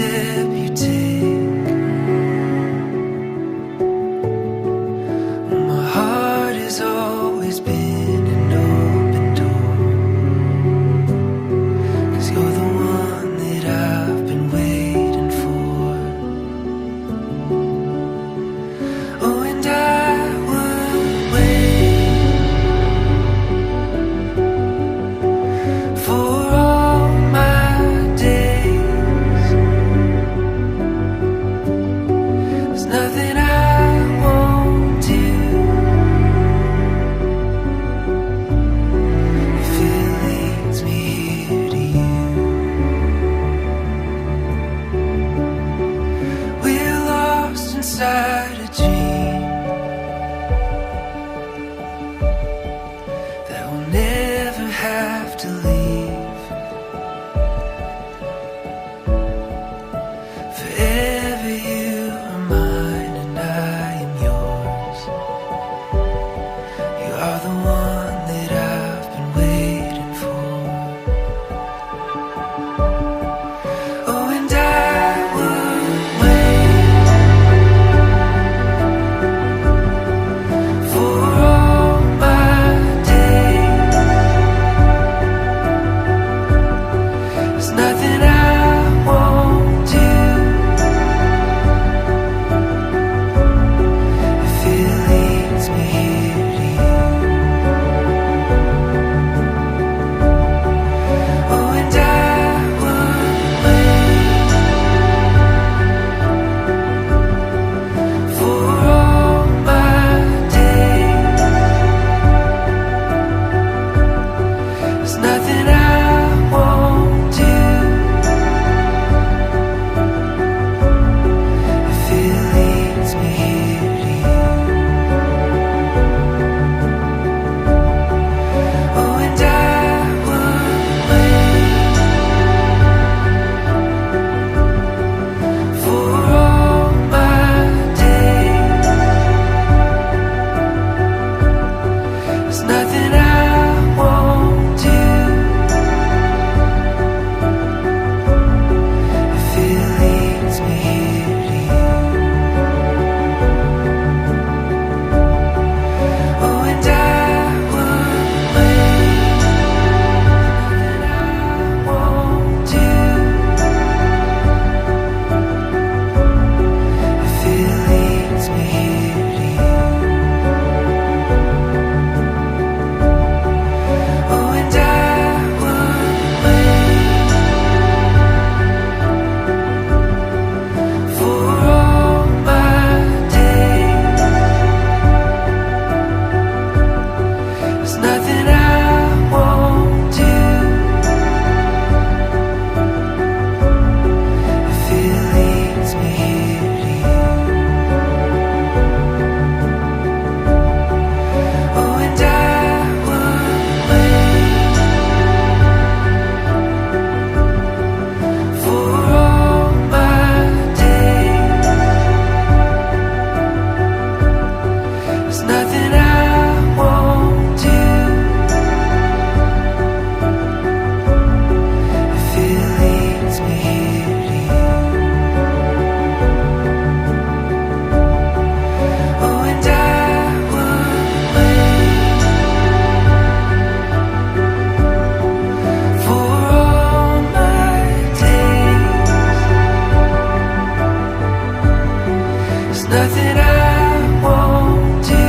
step you take. My heart has always been an open door, 'cause you're the one that I've been waiting for. Oh, and I would wait for all my days. There's nothing I won't do if it leads me here to you. We're lost inside a dream that we'll never have to leave. Forever you are mine and I am yours. You are the one that I've been waiting for. Oh, and I would wait for all my days. There's nothing I won't do if it leads me here to you. Oh, and I would wait for all my days. There's nothing I won't do if it leads me here to you. Oh, and I would wait for all my days. There's nothing I won't do if it leads me here to you. Oh, and I would wait. Nothing I won't do if it leads me here to you. Oh, and I would wait for all my days. There's nothing I won't do if it leads me here to you. Oh, and I would wait for all my days. There's nothing I won't do if it leads me here to you. Oh, and I would wait for all my days. There's nothing I won't do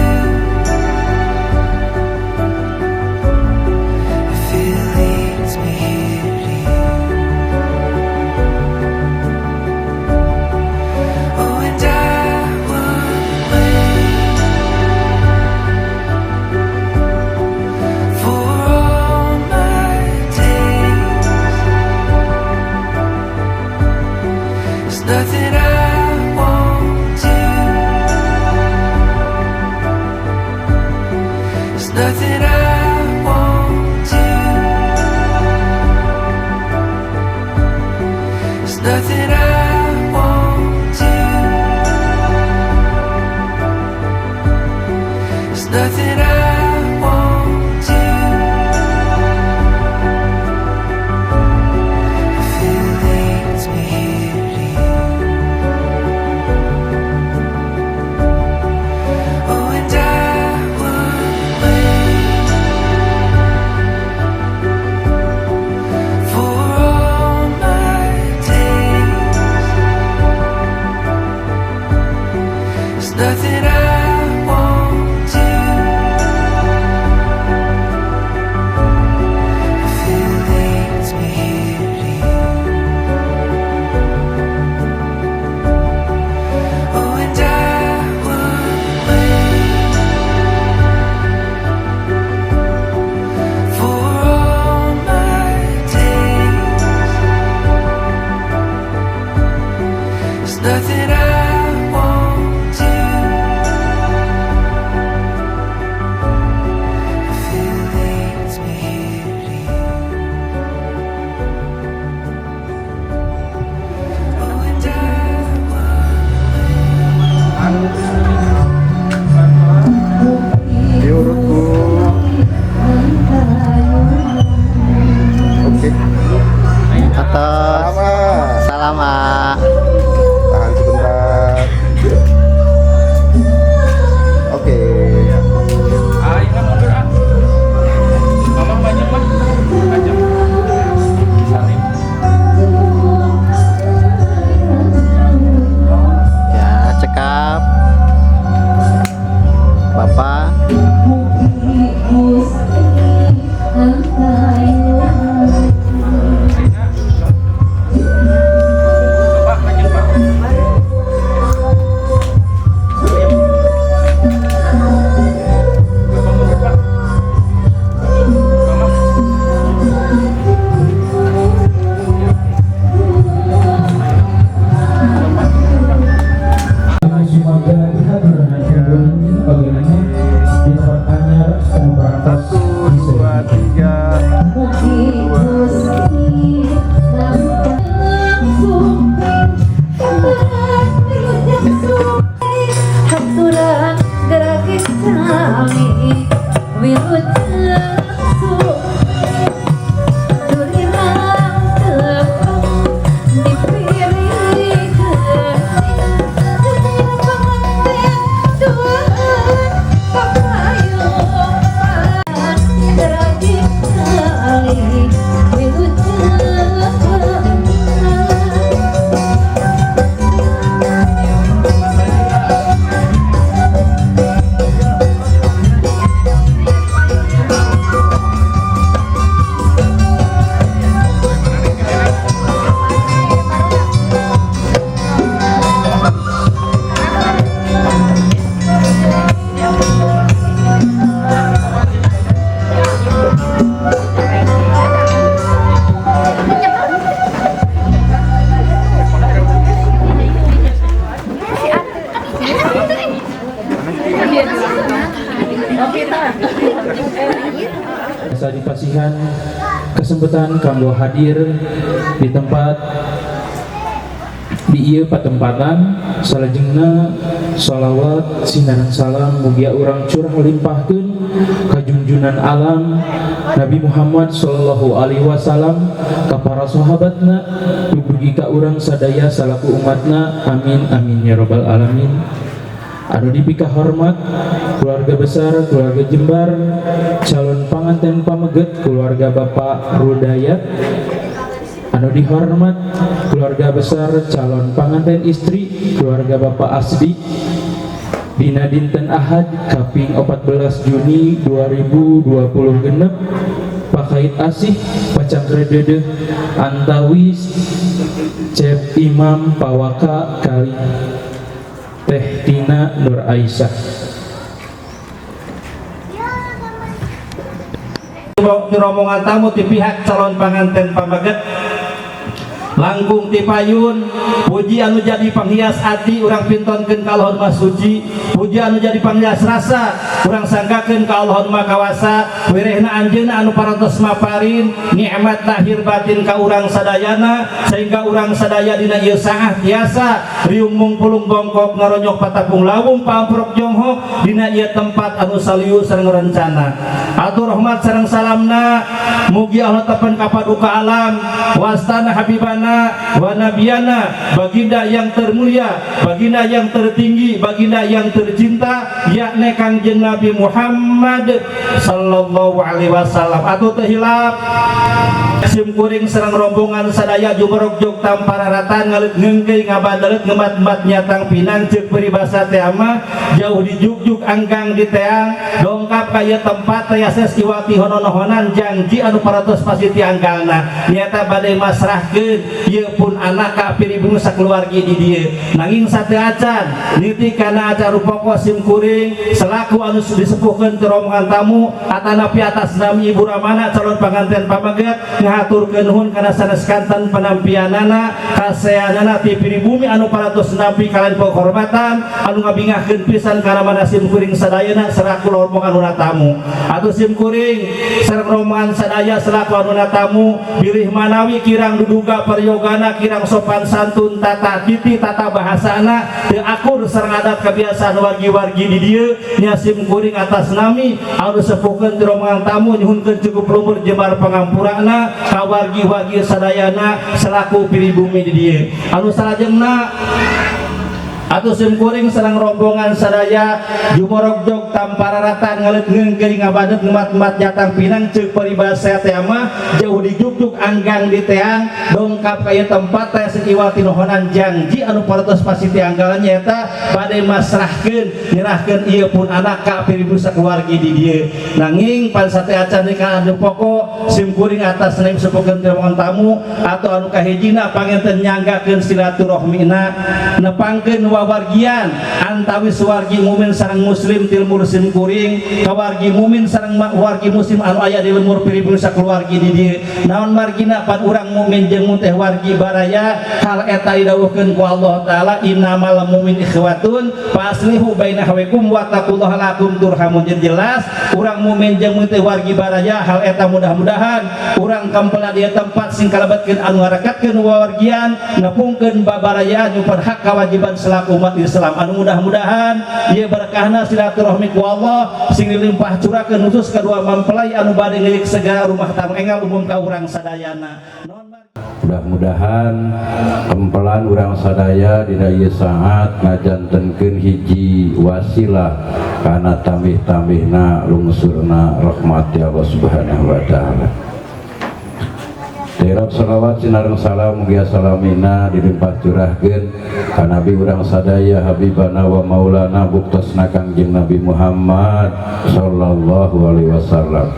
if it leads me here to you. Oh, and I would wait for all my days. There's nothing I won't do. There's nothing I won't do. There's nothing I won't do. There's nothing I won't do if it leads me here to you. Atos. Sama. Salam, ah. Tahan sebentar. Oke. Ah, ini mundur ah. Mama banyak mah. Ajak. Salim. Ya, cekap. Bapak. Mugi Gusti angkayuhan. Bapak banyak, Pak. Salim. Bapak mundur, Pak. Mama. Sumaga dihaturkeun bagaimana di tempat anyar anu parantos. Satu, dua, tiga. Mugi Gusti langsung haturan geragih kami wilujeng sumping durirang tepung dipiri geuning pengantin duaan papayung geragih kali wilujeng. Bisa dipasihan kesempatan kanggo hadir di tempat di ieu patempatan. Salajengna sholawat sinareng salam mugia urang curah limpahkeun ka junjunan alam Nabi Muhammad sallallahu alaihi wasallam, ka para sahabatna, dugi ka urang sadaya salaku umatna. Amin amin ya robbal alamin. Anu dipika hormat keluarga besar keluarga Jembar, calon panganten pameget keluarga Bapak Rudayat, anu dihormat keluarga besar calon panganten istri keluarga Bapak Asdi. Dina dinten Ahad kaping 14 Juni 2020 genep, pakait asih pacangkre deudeuh antawis Cep Imam Pawaka kalih Teh Tina Nur Aisyah. Rombongan tamu di pihak calon panganten pameget langkung ti payun. Puji anu jadi penghias ati urang pintonkeun ka Allah Maha Suci, puji anu jadi penghias rasa urang sanggakeun ka Allah Maha Kawasa. Wirehna anjeunna anu parantos maparin nikmat lahir batin ka urang sadayana, sehingga urang sadaya dina ieu saah tiasa riung mungpulung bongkok ngaronyok patapung lawung pamprok jonghok dina ieu tempat anu saliu sareng rencana. Atur rahmat sareng salamna mugi Allah tepen ka paduka alam wastana habibana wa nabiyana, baginda yang termulia, baginda yang tertinggi, baginda yang tercinta, yakni Kangjeng Nabi Muhammad sallallahu alaihi wasallam. Atau teu hilap, sim kuring sareng rombongan sadaya jumerok jog tampararatan ngaleut ngeungkeuy ngabadalet ngemat-mat nyatang pinang. Ceuk peribasa teh mah jauh di jugjug anggang di teang dongkap kaya tempat teh iwati hononohonan janji anu parantos pasti tianggalna nyata bade masrahkeun ieu pun anak ka piribung sakeluargi di dieu. Nanging sateu acan niti kana acara pokok, sim kuring selaku anu disepuhkeun ke rombongan tamu atanapi atas nami Ibu Ramana calon panganten pameget ngahaturkeun nuhun kana sanes kanten penampianana kaseanana ti pribumi anu parantos nampi kalian penghormatan anu ngabingahkeun pisan kana mana sim kuring sadayana selaku rombongan anu tamu. Atau sim kuring sareng rombongan sadaya selaku anu tamu bilih manawi kirang duduga. saparyogana kirang sopan santun tata titi tata bahasana teu akur sareng adat kebiasaan wargi-wargi di dieu nya sim kuring atas nami anu sepuhkeun ti rombongan tamu nyuhunkeun cukup lumur jembar pangampurana ka wargi-wargi sadayana selaku pribumi di dieu anu salajengna atuh sim kuring sareng rombongan sadaya jumorog-jog tampararatan ngaleut ngeungkeun ngabadet ngemat-mat jatang pinang ceuk paribasa teh mah jauh dijugjug anggang di teang dongkap ka ieu tempat teh sakiwal tinohonan janji anu parantos pasti tianggalan nyaeta bade masrahkeun nyerahkeun ieu pun anak ka pribumi sakeluargi di dieu nanging pan sate acan ka anu pokok sim kuring atas nami sepuhkeun rombongan tamu atau anu kahijina panginten nyanggakeun silaturahmina nepangkeun wawargian antawis wargi mumin sareng muslim ti lembur sim kuring ka wargi mumin sareng wargi muslim anu aya di lembur pribumi sakeluargi di dieu naon margina pan urang mukmin jeung mun teh wargi baraya hal eta didawuhkeun ku Allah taala innamal mu'min ikhwatun faslihu baina hawikum wattaqullaha lakum turhamun. Jadi jelas urang mukmin jeung mun teh wargi baraya hal eta mudah-mudahan urang kampela di tempat sing kalebetkeun anu ngarekatkeun wawargian nepungkeun babarayaan nyumpun hak kewajiban selaku umat Islam anu mudah-mudahan ieu berkahna silaturahmi ku Allah sing dilimpah curahkeun khusus kedua mempelai anu bade ngeulik segala rumah tangga enggal umum ka urang sadayana. Mudah-mudahan kempelan urang sadaya dina ieu saat ngajantenkeun hiji wasilah kana tambih-tambihna lungsurna rahmat Allah Subhanahu wa taala. Terap salawat sinareng salam mugia salamina dilimpah curahkeun ka nabi urang sadaya habibana wa maulana buktosna Kangjeng Nabi Muhammad sallallahu alaihi wasallam.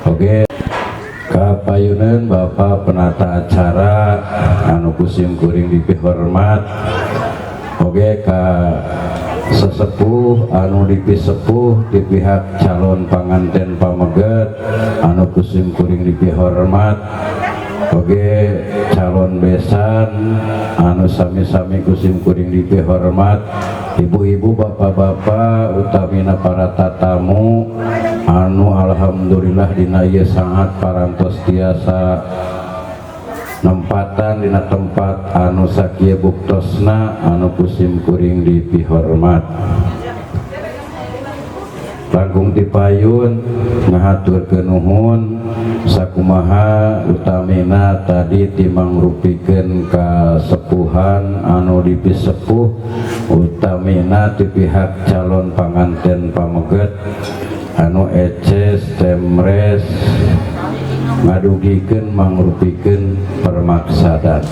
Oke, kapayuneun Bapak penata acara anu ku sim kuring dipihormat. Oke, ka sesepuh anu dipisepuh di pihak calon panganten pameget anu ku sim kuring dipihormat. Oke, calon besan anu sami-sami ku sim kuring dipihormat, ibu-ibu, bapak-bapak, utamina para tatamu anu alhamdulillah dina ieu sangat parantos tiasa nempatan dina tempat anu sakieu buktosna anu ku sim kuring dipihormat. Langkung tipayun ngahaturkeun nuhun sakumaha utamina tadi timangrupikeun kasepuhan anu dipisepuh utamina ti pihak calon panganten pameget anu eces temres ngadugikeun mangrupikeun permaksadan.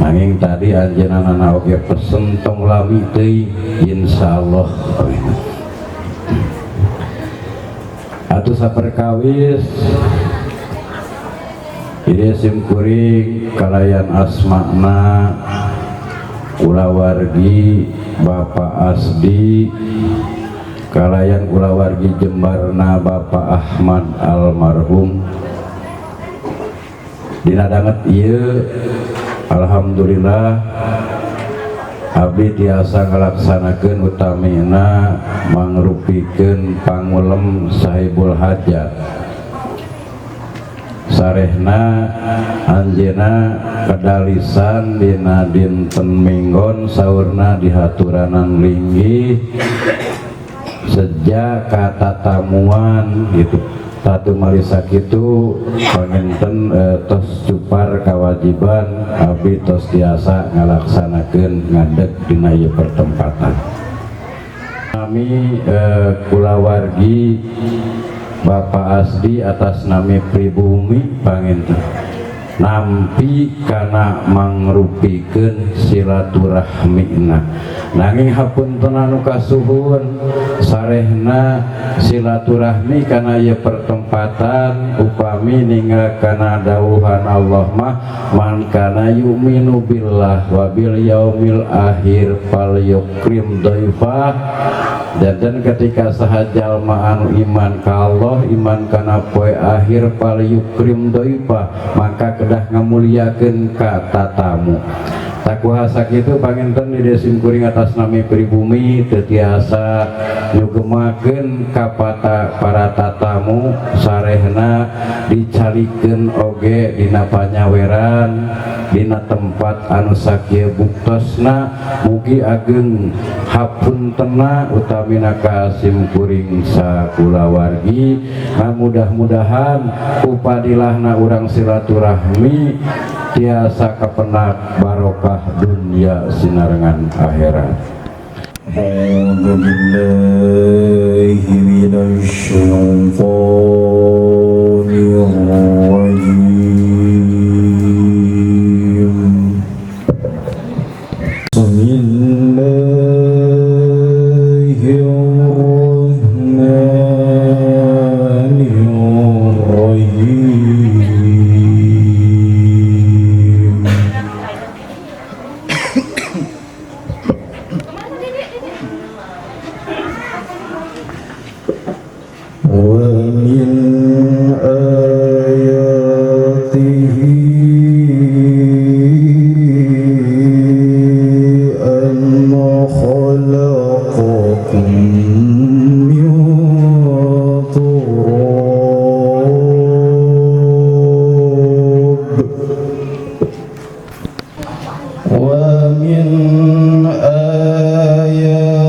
Nanging tadi anjeunna oge pesen tong lami teuing insyaallah. Atuh saperkawis ieu sim kuring kalayan asmana kulawargi Bapak Asdi kalayan kulawargi jembarna Bapak Ahmad almarhum. Dina danget ieu alhamdulillah abdi tiasa ngalaksanakeun utamina mangrupikeun pangulem sahibul hajat. Sarehna anjeunna kedalisan dina dinten minggon saurna dihaturanan linggih sejak katatamuan gitu. Tatu malisa kitu panginten tos cupar kawajiban abdi tos tiasa ngalaksanakeun ngadeg dina ieu pertempatan. Kami kulawargi Bapak Asdi atas nami pribumi panginten nampi kana mangrupikeun silaturahmina. Nanging hapunten anu kasuhun sarehna silaturahmi kana ieu pertempatan upami ninggal kana dawuhan Allah mah man kana yu'minu billah wa bil yaumil akhir falyukrim dhaifah. Dan ketika saha jalma anu iman ka Allah iman kana poe akhir falyukrim dhaifah maka kedah ngamuliakeun ka tatamu. Takuha sakitu panginten di desim kuring atas nami pribumi teu tiasa nyugemakeun ka para tatamu sarehna dicalikeun oge Oge dina panyaweran dina tempat anu sakieu buktosna, mugi ageng hapuntena utamina ka simkuring sakulawargi. Mudah-mudahan upadilahna urang silaturahmi tiasa kapenak barokah dunia sinarengan akhirat. أعوذ بالله من الشيطان الرجيم. بسم الله الرحمن الرحيم. ومن آياته أن خلقكم من تراب. ومن آياته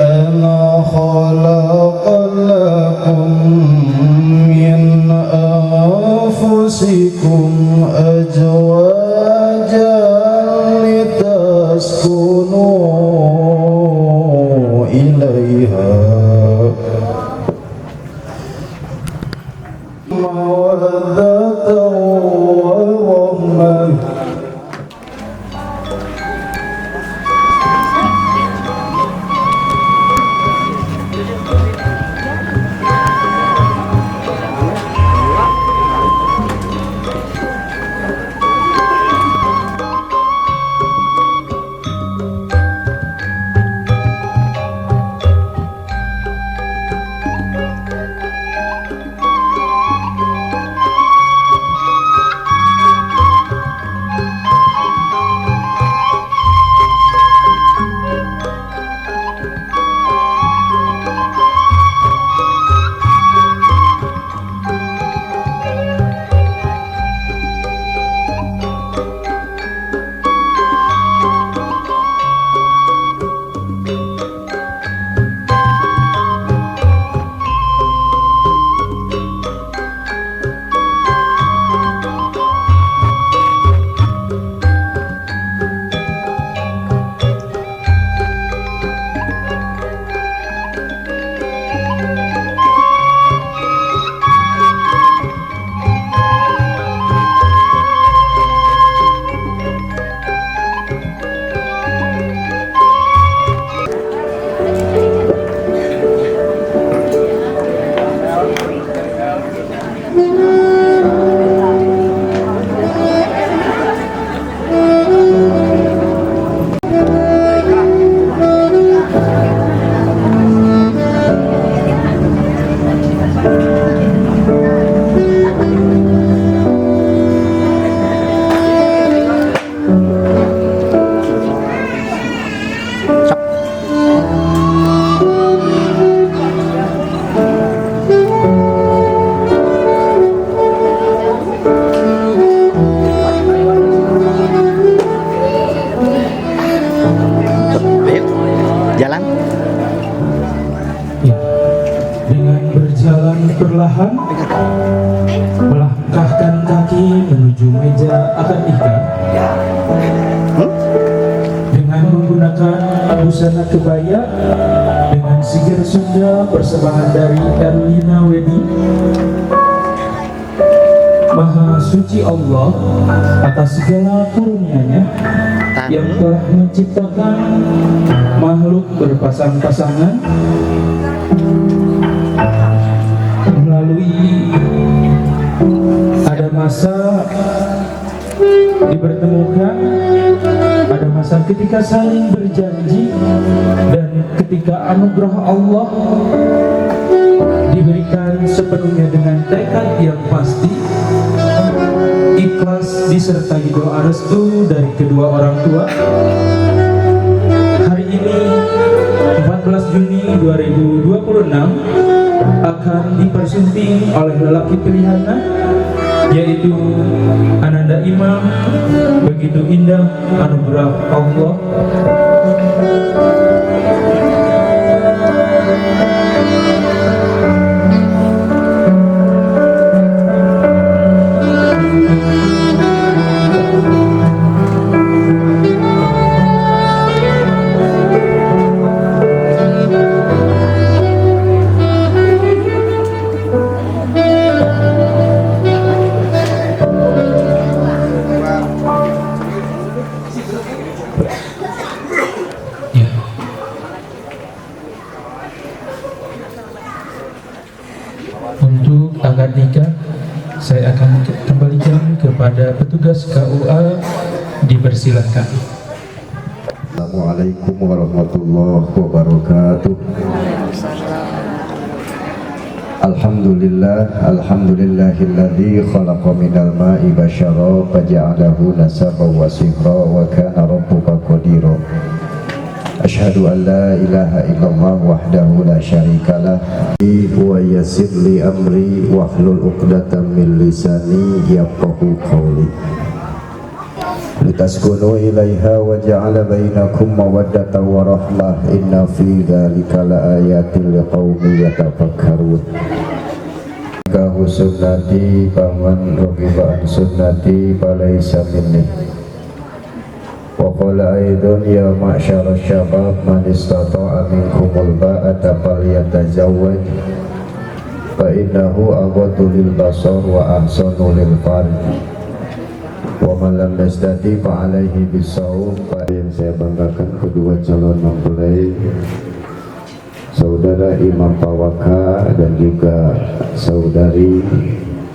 أن خلق لكم من أنفسكم أزواجا لتسكنوا إليها مودة ورحمة. Ayo, jalan. Ya. Dengan berjalan perlahan, melangkahkan kaki menuju meja akad nikah. Dengan menggunakan busana kebaya dengan siger Sunda persembahan dari Erlina Wedi. Maha suci Allah atas segala karunia-Nya yang telah menciptakan makhluk berpasang-pasangan melalui ada masa dipertemukan, ada masa ketika saling berjanji, dan ketika anugerah Allah diberikan sepenuhnya dengan tekad yang pasti, ikhlas disertai doa restu dari kedua orang tua. Hari ini 14 Juni 2026 akan akan dipersunting oleh lelaki pilihannya, yaitu Ananda Imam. Begitu indah anugerah Allah. Ya. Untuk akad nikah, saya akan kembalikan kepada petugas KUA, dipersilahkan. Assalamualaikum warahmatullahi wabarakatuh. Alhamdulillah, alhamdulillahilladzi khalaqa minal ma'i basyara faja'alahu nasaban wa sihra wa kana rabbuka qadira. Asyhadu an la ilaha illallah wahdahu la syarikalah wa yassir li amri wahlul 'uqdatam min lisani yafqahu qawli. Litaskunu ilaiha wa ja'ala bainakum mawaddatan wa rahmah, inna fi dzalika laayatin liqaumin yatafakkarun. Kahu sunnati faman raghiba an sunnati falaisa minni. Wa qala aidan ya ma'syara syabab man istata'a minkumul ba'ata falyatazawwaj fa innahu aghaddu lil basar wa ahsanu lil farj. Wa man lam yastati fa alaihi bisawm. Yang saya banggakan kedua calon mempelai, saudara Imam Pawaka dan juga saudari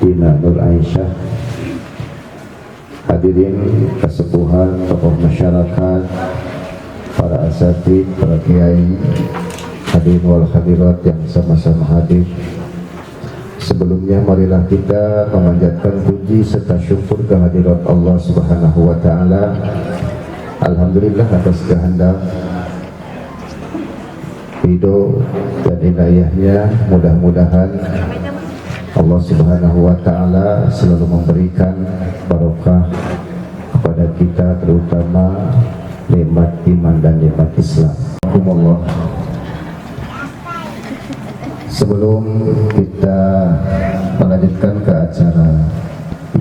Tina Nur Aisyah. Hadirin kesepuhan, tokoh masyarakat, para asatid, para kiai, hadirin wal hadirat yang sama-sama hadir. Sebelumnya marilah kita memanjatkan puji serta syukur kehadirat Allah Subhanahu wa taala. Alhamdulillah atas kehendak, ridho dan inayahnya, mudah-mudahan Allah Subhanahu wa taala selalu memberikan barokah kepada kita, terutama nikmat iman dan nikmat Islam. Allah. Sebelum kita melanjutkan ke acara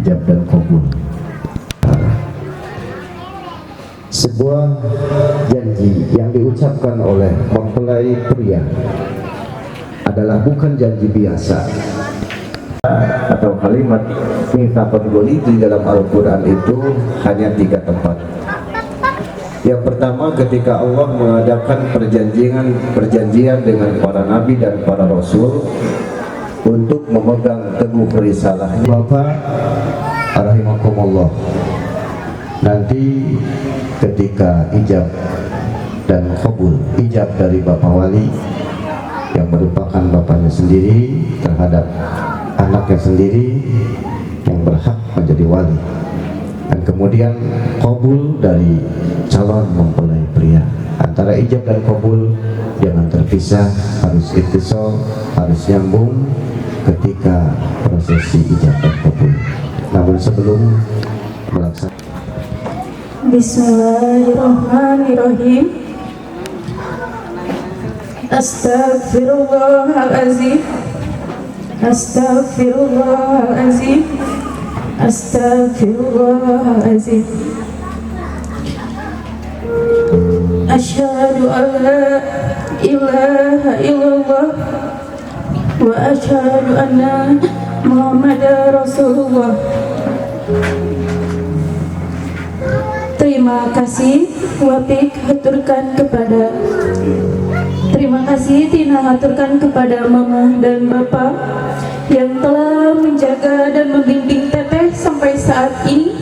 ijab dan qabul, sebuah janji yang diucapkan oleh mempelai pria adalah bukan janji biasa atau kalimat mitsaqan ghalidz di dalam Al-Quran itu hanya 3 tempat. Yang pertama, ketika Allah mengadakan perjanjian dengan para nabi dan para rasul untuk memegang teguh risalahnya. Bapak rahimakumullah, nanti ketika ijab dan qabul, ijab dari bapak wali yang merupakan bapaknya sendiri terhadap anaknya sendiri yang berhak menjadi wali, dan kemudian qabul dari calon mempelai pria. Antara ijab dan qabul jangan terpisah, harus ittisal, harus nyambung ketika prosesi ijab dan qabul. Namun sebelum melaksanakan, Bismillahirrahmanirrahim. Astagfirullahalazim, astagfirullahalazim, astagfirullahalazim. Asyhadu an la ilaha illallah wa asyhadu anna Muhammadar Rasulullah. Terima kasih Wapik haturkan kepada, terima kasih Tina haturkan kepada Mama dan Bapak yang telah menjaga dan membimbing Teteh sampai saat ini.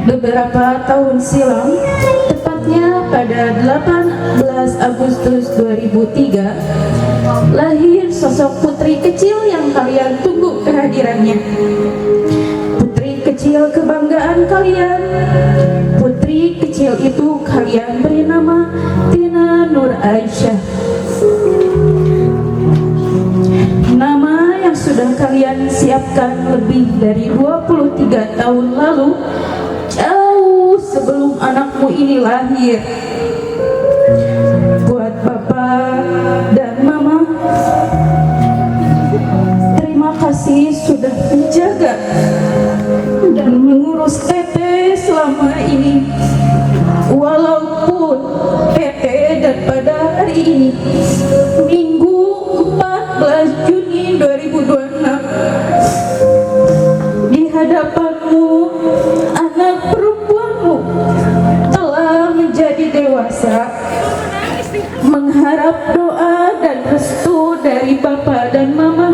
Beberapa tahun silam, tepatnya pada 18 Agustus 2003, lahir sosok putri kecil yang kalian tunggu kehadirannya. Putri kecil kebanggaan kalian. Putri kecil itu kalian beri nama Tina Nur Aisyah. kalian siapkan lebih dari 23 tahun lalu, jauh sebelum anakmu ini lahir. Buat Bapak dan Mama, terima kasih sudah menjaga dan mengurus Teteh selama ini. Walaupun Teteh dan pada hari ini, Minggu 14 Juni 2026, di hadapanmu anak perempuanmu telah menjadi dewasa, mengharap doa dan restu dari Bapak dan Mama.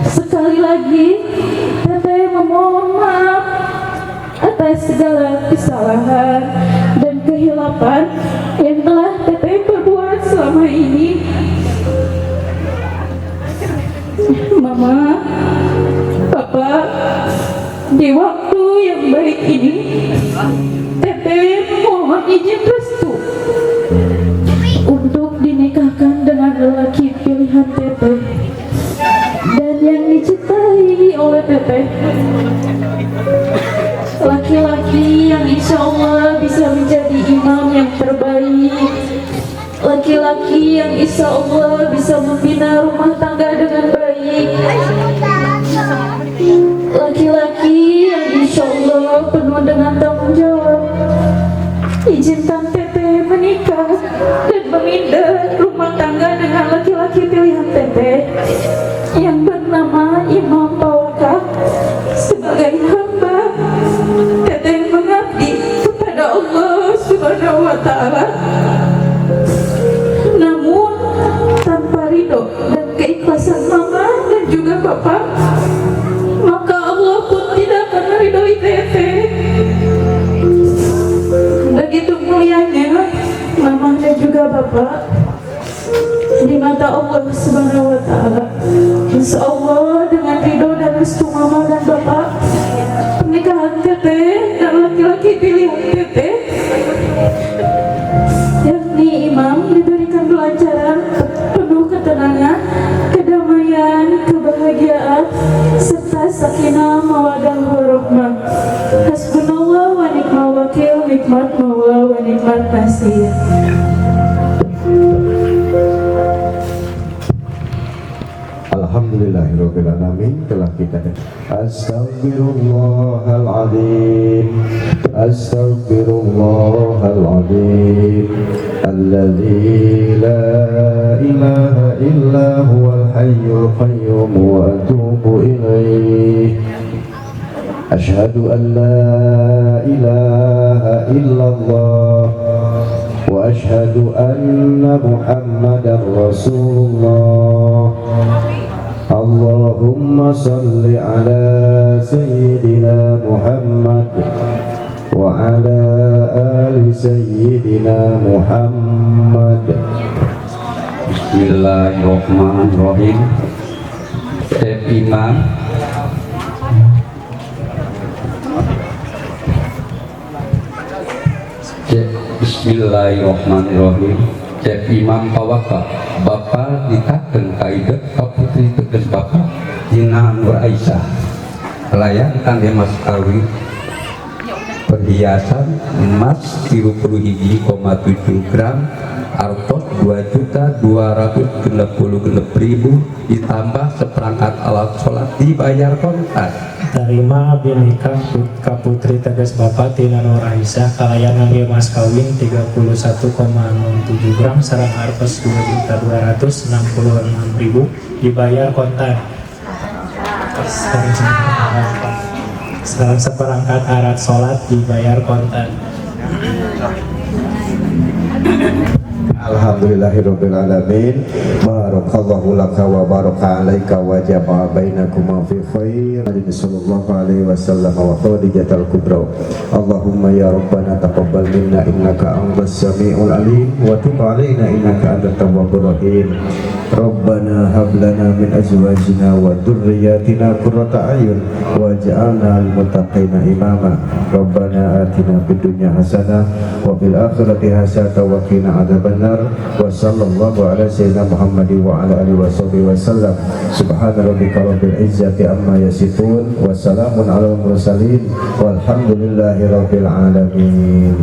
Sekali lagi, Teteh memohon maaf atas segala kesalahan dan kehilapan yang telah Teteh perbuat selama ini. Mama, Papa, di waktu yang baik ini, Teteh mohon izin restu untuk dinikahkan dengan lelaki pilihan Teteh dan yang dicintai oleh Teteh. Laki-laki yang insya Allah bisa menjadi imam yang terbaik, laki-laki yang insya Allah bisa membina rumah tangga dengan baik, laki-laki yang insya Allah penuh dengan tanggung jawab. Izinkan Teteh menikah dan membina rumah tangga dengan laki-laki pilihan Teteh yang bernama Imam Pawaka. Sebagai hamba Teteh mengabdi kepada Allah Subhanahu wa Ta'ala, namun tanpa ridho dan keikhlasan Mama dan juga Bapak, maka Allah pun tidak akan meridhoi Teteh. Begitu mulianya Mama dan juga Bapak di mata Allah Subhanahu wa Ta'ala. Insya Allah dengan ridho dan restu Mama dan Bapak, pernikahan Teteh dan laki-laki pilihan Teteh yakni Imam diberikan kelancaran, penuh ketenangan, kedamaian, kebahagiaan, serta sakinah, mawadah, warahmah. Hasbunallah wa ni'mal wakil, nikmat maula wa nikmat nasir. Alhamdulillahirabbil alamin, telah kita Astaghfirullahaladzim, Astaghfirullahaladzim, alladzi la ilaha illa huwal hayyul qayyum wa atubu ilaih. Ashhadu an la ilaha illallah wa ashhadu anna Muhammadar Rasulullah. Allahumma salli ala Sayyidina Muhammad wa ala ali Sayyidina Muhammad. Bismillahirrahmanirrahim. Cep Imam, Bismillahirrahmanirrahim. Cep Imam Pawaka, Bapak nikahkeun ka idep ka putri teges Bapak Dina Nur Aisyah, layan kangge mas kawin perhiasan emas 31,7 gram, artos 2.266.000 ditambah seperangkat alat sholat dibayar kontan. Tarima abdi nikah ka putri teges Bapak Tina Nur Aisyah kalayan ngangge mas kawin 31,07 gram sareng artos 2.266.000 dibayar kontan. Sekarang seperangkat alat sholat dibayar kontan. Alhamdulillahirabbil alamin. Barakallahu laka wa baraka alaika wa jama'a bainakuma fi khair. Sallallahu alaihi wasallam wa Khadijatul Kubra. Allahumma ya Rabbana taqabbal minna innaka antas samiul alim wa tub alaina innaka antat tawwabur rahim. Rabbana hab lana min azwajina wa dzurriyyatina qurrata a'yun waj'alna lil muttaqina imama. Rabbana atina fid dunya hasanah wa fil akhirati hasanah wa qina adzabannar. Wa sallallahu ala sayyidina Muhammadin wa ala alihi washabbihi wasallam. Subhana rabbika rabbil izzati amma yasifun wa salamun alal mursalin walhamdulillahi rabbil alamin.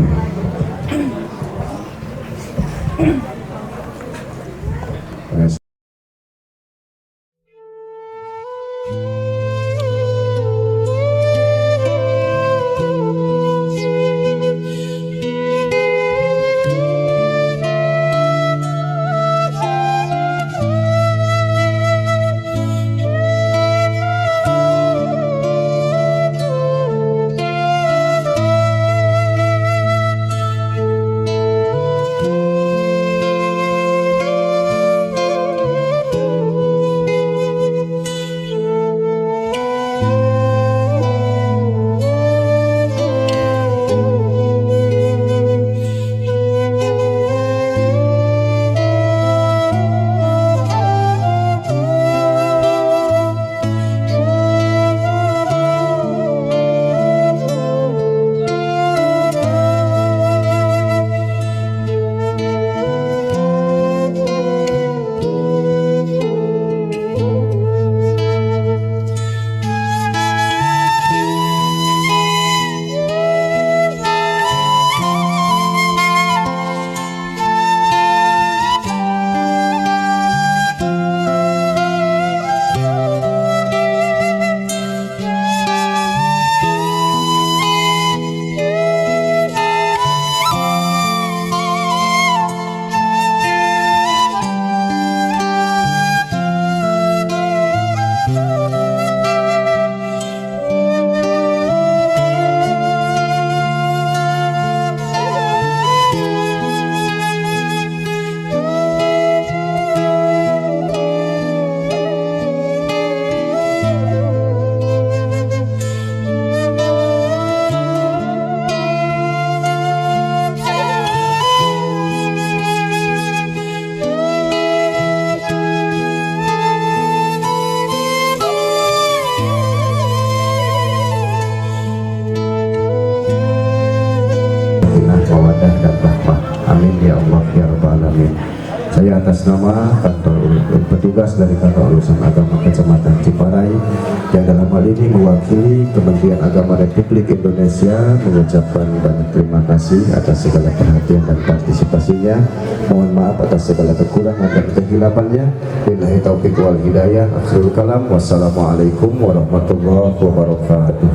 Mawadah dan rahmah. Amin ya Allah ya Rabbal alamin. Saya atas nama kantor petugas dari Kantor Urusan Agama Kecamatan Ciparay yang dalam hal ini mewakili Kementerian Agama Republik Indonesia mengucapkan banyak terima kasih atas segala perhatian dan partisipasinya. Mohon maaf atas segala kekurangan dan kehilapannya. Billahi taufik wal hidayah. Akhirul kalam. Wassalamualaikum warahmatullahi wabarakatuh.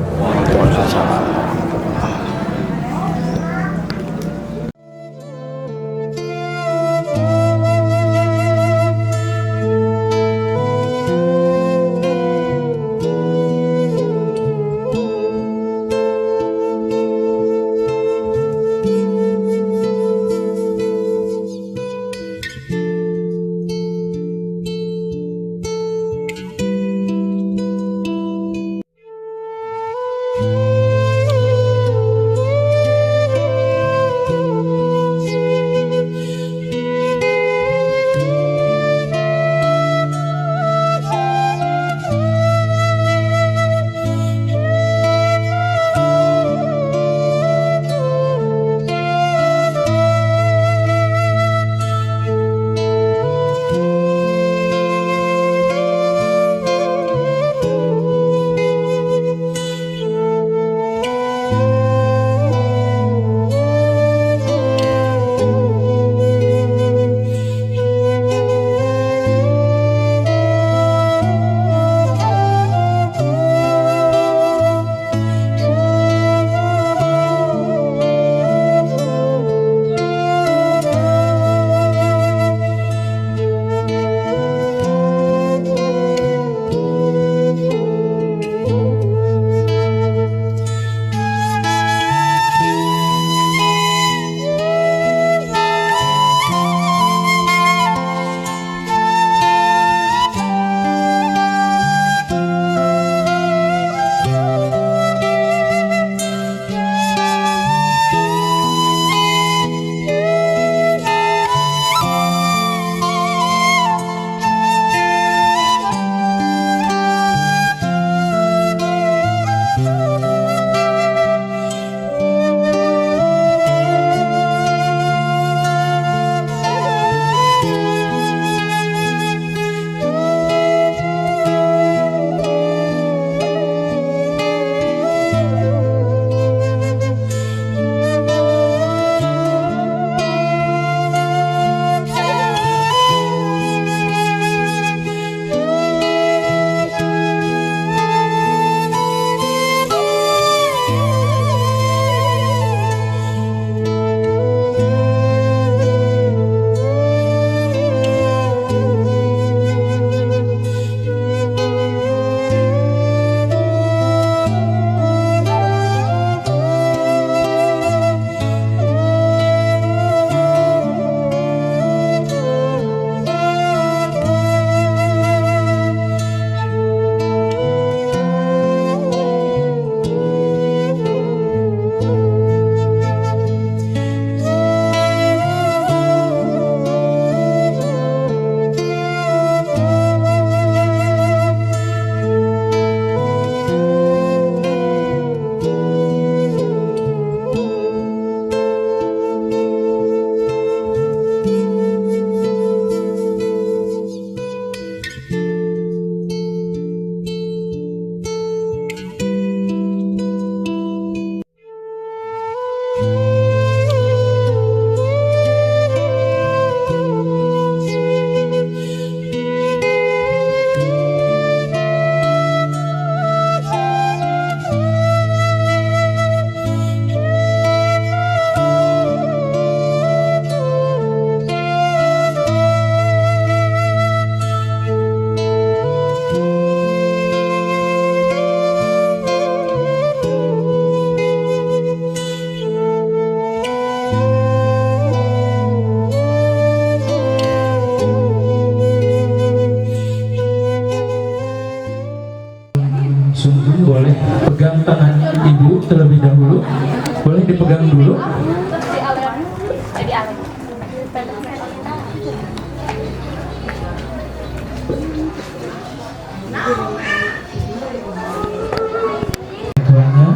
Boleh pegang tangan ibu terlebih dahulu. Boleh dipegang dulu. Tuanya,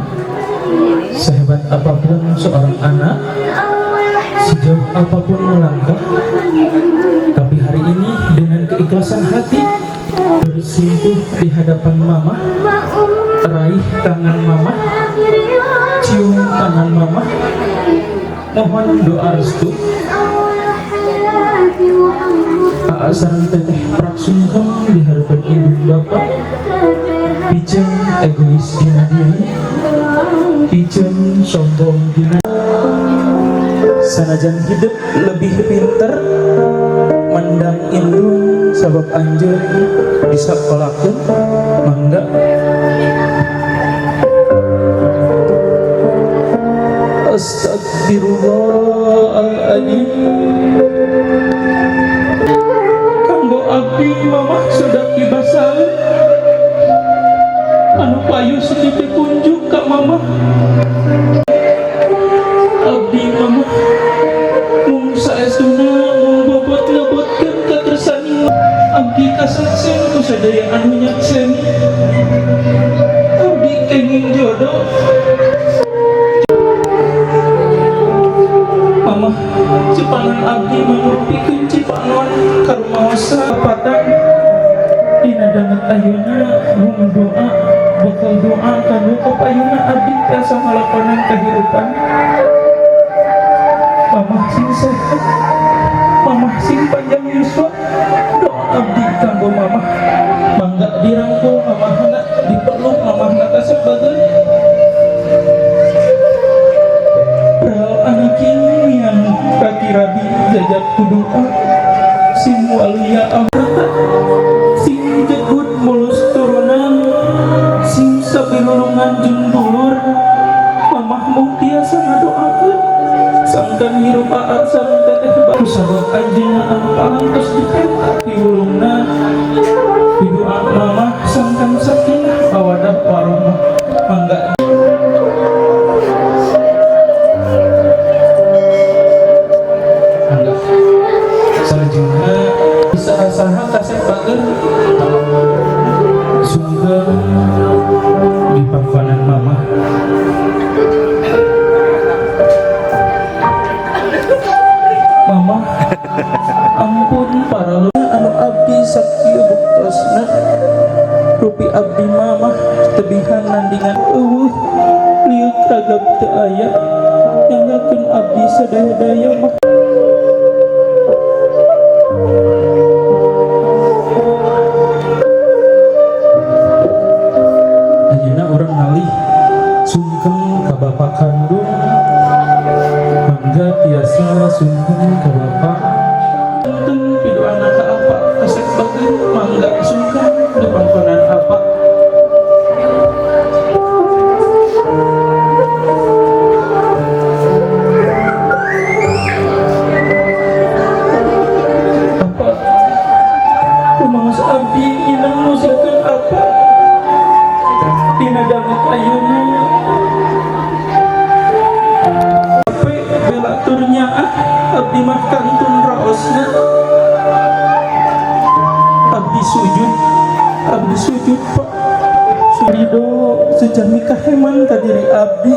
sehebat apapun seorang anak, sejauh apapun melangkah, tapi hari ini dengan keikhlasan hati bersimpuh di hadapan mama, raih tangan mama, cium tangan mama, mohon doa restu. Aa sareng teteh prak sungkem di hadapan ibu bapak, piceun egois dina diri, piceun sombong dina. Sanajan hidup lebih pinter mendang indung sabab anjeun disakolakeun, mangga. Astagfirullahaladzim. Kanggo abdi mamah sudah kibasan anu payu sedikit kunjung ka mamah. Abdi mamah mung saestuna mung bobot ngebotkeun kakersaning abdi kasaksen ku sadaya anu nyaksen. Abdi kenging jodoh mamah, cipangan abdi mangrupikeun cipanon karumaosa patang dina danget ayeuna mung doa bakal doa kanu kapayuna abdi tiasa ngalakonan kahirupan. Mamah sing sehat, mamah sing panjang yuswa, doa abdi kanggo mamah. Mangga dirangkul mamahna, dipeluk mamahna kasep bageun. Pral anaking yang kaki rabi jajak kudoa sing walia amrata, sing jegut mulus turunan, sing sabilulungan jeung dulur. Mamah mung tiasa ngadoakeun sangkan hirup aa sareng teteh baru sabab anjeunna anu parantos diterima piwulungna. Pidoa mamah sangkan sakinah mawadah warahmah. Mangga. Mangga. Salajengna saha-saha kasep bager sungkeum di pangkonan mamah. Mamah ampun para anu abdi sakieu buktosna rupi abdi mamah tebihan nandingan eueuh liut ragab teu aya nyanggakeun abdi sadaya-daya mah. Ayeuna urang ngalih sungkem ka bapak kandung, mangga tiasa sungkem ka bapak. Tenteng pidoana ka apa kasep bageun, mangga sungkem di pangkonan apa. Apa rumaos abdi inang musikeun apa dina danget ayeuna. Ape bela turnya ah abdi mah kantun raosna. Abdi sujud, abdi sujud pak surido sejami kaheman ka diri abdi.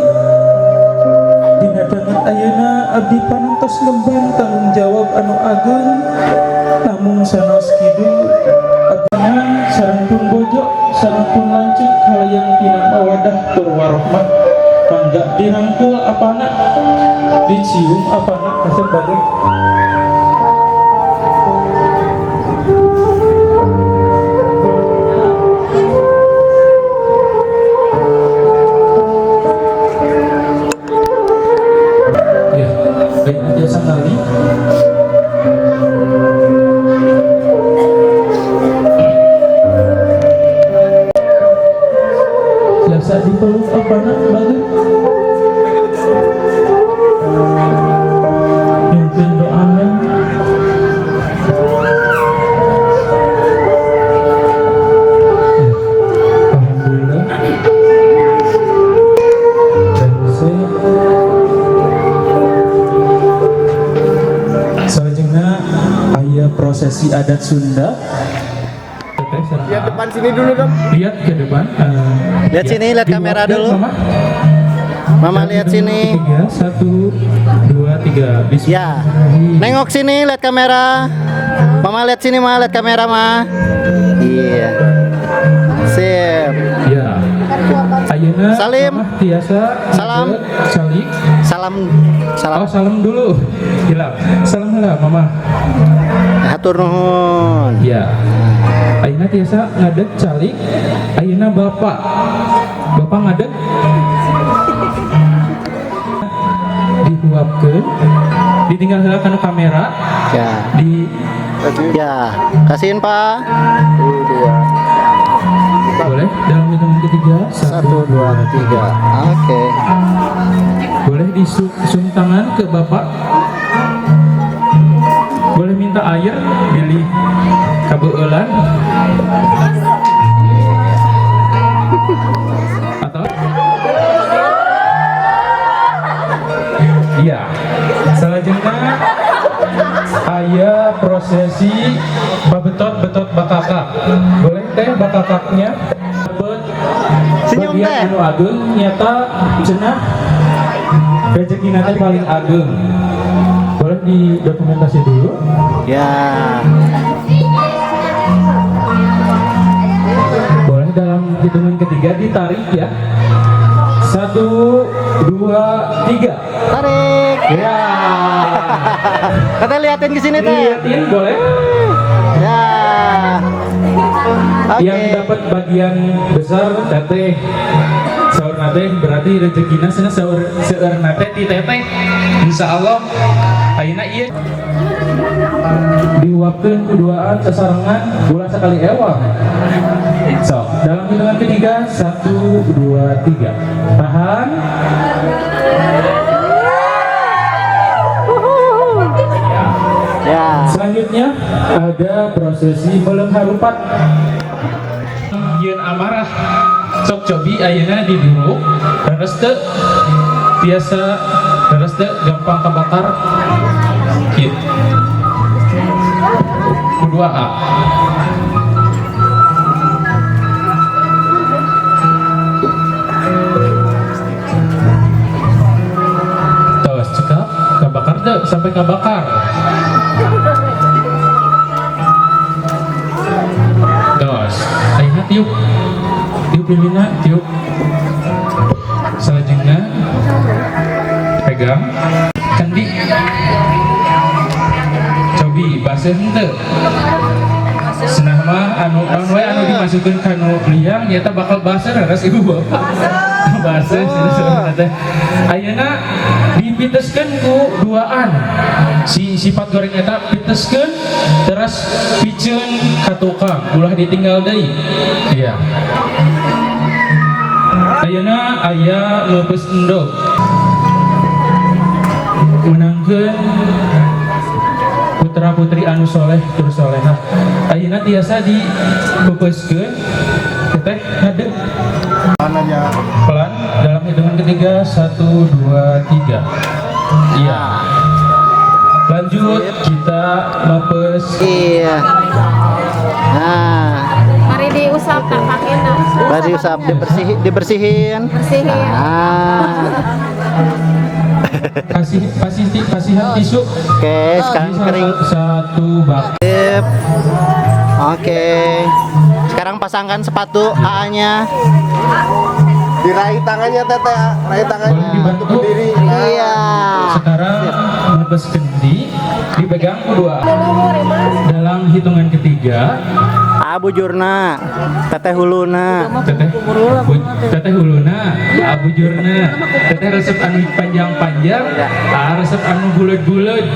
Dina danget ayeuna abdi panentos ngemban tanggung jawab anu ageung, namung sanos kidu abdi sareng pun bojo sareng pun lanceuk hayang dina mawadah tur warahmah. Mangga dirangkul apana, dicium apana kasep bageun. Ya, baik biasa kali. Biasa dipeluk apana bageun. Nyungkeun doana. Alhamdulillah. Prosesi adat Sunda. Teteh sareng Lihat Aa. depan sini dulu dong. Lihat ke depan. Lihat Ya. sini, lihat kamera Diwakil dulu. Mama. Mama Dalam lihat hitungan sini. ketiga, satu, dua, tiga. Ya. Bismillahirrahmanirrahim. Nengok sini, lihat kamera. Mama lihat sini, Ma, lihat kamera, Ma. Iya. Sip. Ya. Ayeuna Salim. Mamah tiasa Salam. ngadeg, Calik. Salam salam. Oh, salam dulu. Hilap. Salam heula, Mama. Hatur nuhun. Ya. Ayeuna tiasa ngadeg calik. Ayeuna Bapak. Bapak ngadeg. Dihuapkeun. Ditinggal heula kana kamera. Ya. Di Ya, kasihin, Pak. Satu, dua. Boleh dalam hitungan ketiga. Satu, dua, tiga. Oke. Boleh disum tangan ke Bapak. Boleh minta air, bilih kabeueulan. Atau iya. Selanjutnya aya prosesi babetot-betot bakakak. Boleh teh bakakaknya? Bet Senyum, bagian teh. Anu ageung nyata cenah rezekina teh paling ageung. Boleh didokumentasi dulu? Ya. Boleh dalam hitungan ketiga ditarik ya. Satu, dua, tiga. Tarik. Ya. Teteh liatin ke sini, Teh. Liatin boleh. Ya. Oke. Yang dapat bagian besar teteh. Saur nate berarti rezekina cenah saur seueur nate ti teteh. Insyaallah ayeuna ieu dihuapkeun ku duaan sasarengan ulah sakali ewang. So, dalam hitungan ketiga, satu, dua, tiga. Tahan. Ya. Ya. Selanjutnya ada prosesi meuleum harupat. Yeun amarah. Sok cobi ayeuna diduruk, leres teu? Biasa leres teu gampang kebakar. Kieu. Kedua A. Tos cekap, kebakar teu sampai kebakar. Tos, ayeuna tiup. Tiup lilinna, tiup. Selanjutnya pegang kendi. Cobi baseuh henteu? Cenah mah anu naon we anu dimasukkeun kana liang nyata bakal baseuh leres ibu bapak. Baseuh cenah teh. Ayeuna dipiteskeun ku duaan. Si sifat goreng eta piteskeun terus piceun ka tukang, ulah ditinggal deui. Iya. Ayeuna aya leupeus endog. Menangkeun putra putri anu soleh tur solehah. Ayeuna tiasa dipeupeuskeun teteh ngadeg. Pelan aja. Pelan dalam hitungan ketiga, satu, dua, tiga. Iya. Lanjut kita mepes. Iya. Nah, Mari diusap Kak kakina. Mari diusap, dibersihin, dibersihin. Bersihin. Nah. Kasih kasih kasihan tisu. Oke, sekarang Ini kering. Satu bak. Sip. Oke. Sekarang pasangkan sepatu AA-nya. Diraih tangannya teteh, raih tangannya. Boleh dibantu? Untuk berdiri. Nah. Iya. Sekarang mepes kendi dipegang kedua. Dalam hitungan ketiga, Abujurna, teteh huluna. Teteh teteh huluna, abujurna, teteh resep anu panjang-panjang, ah, resep anu bulet-bulet.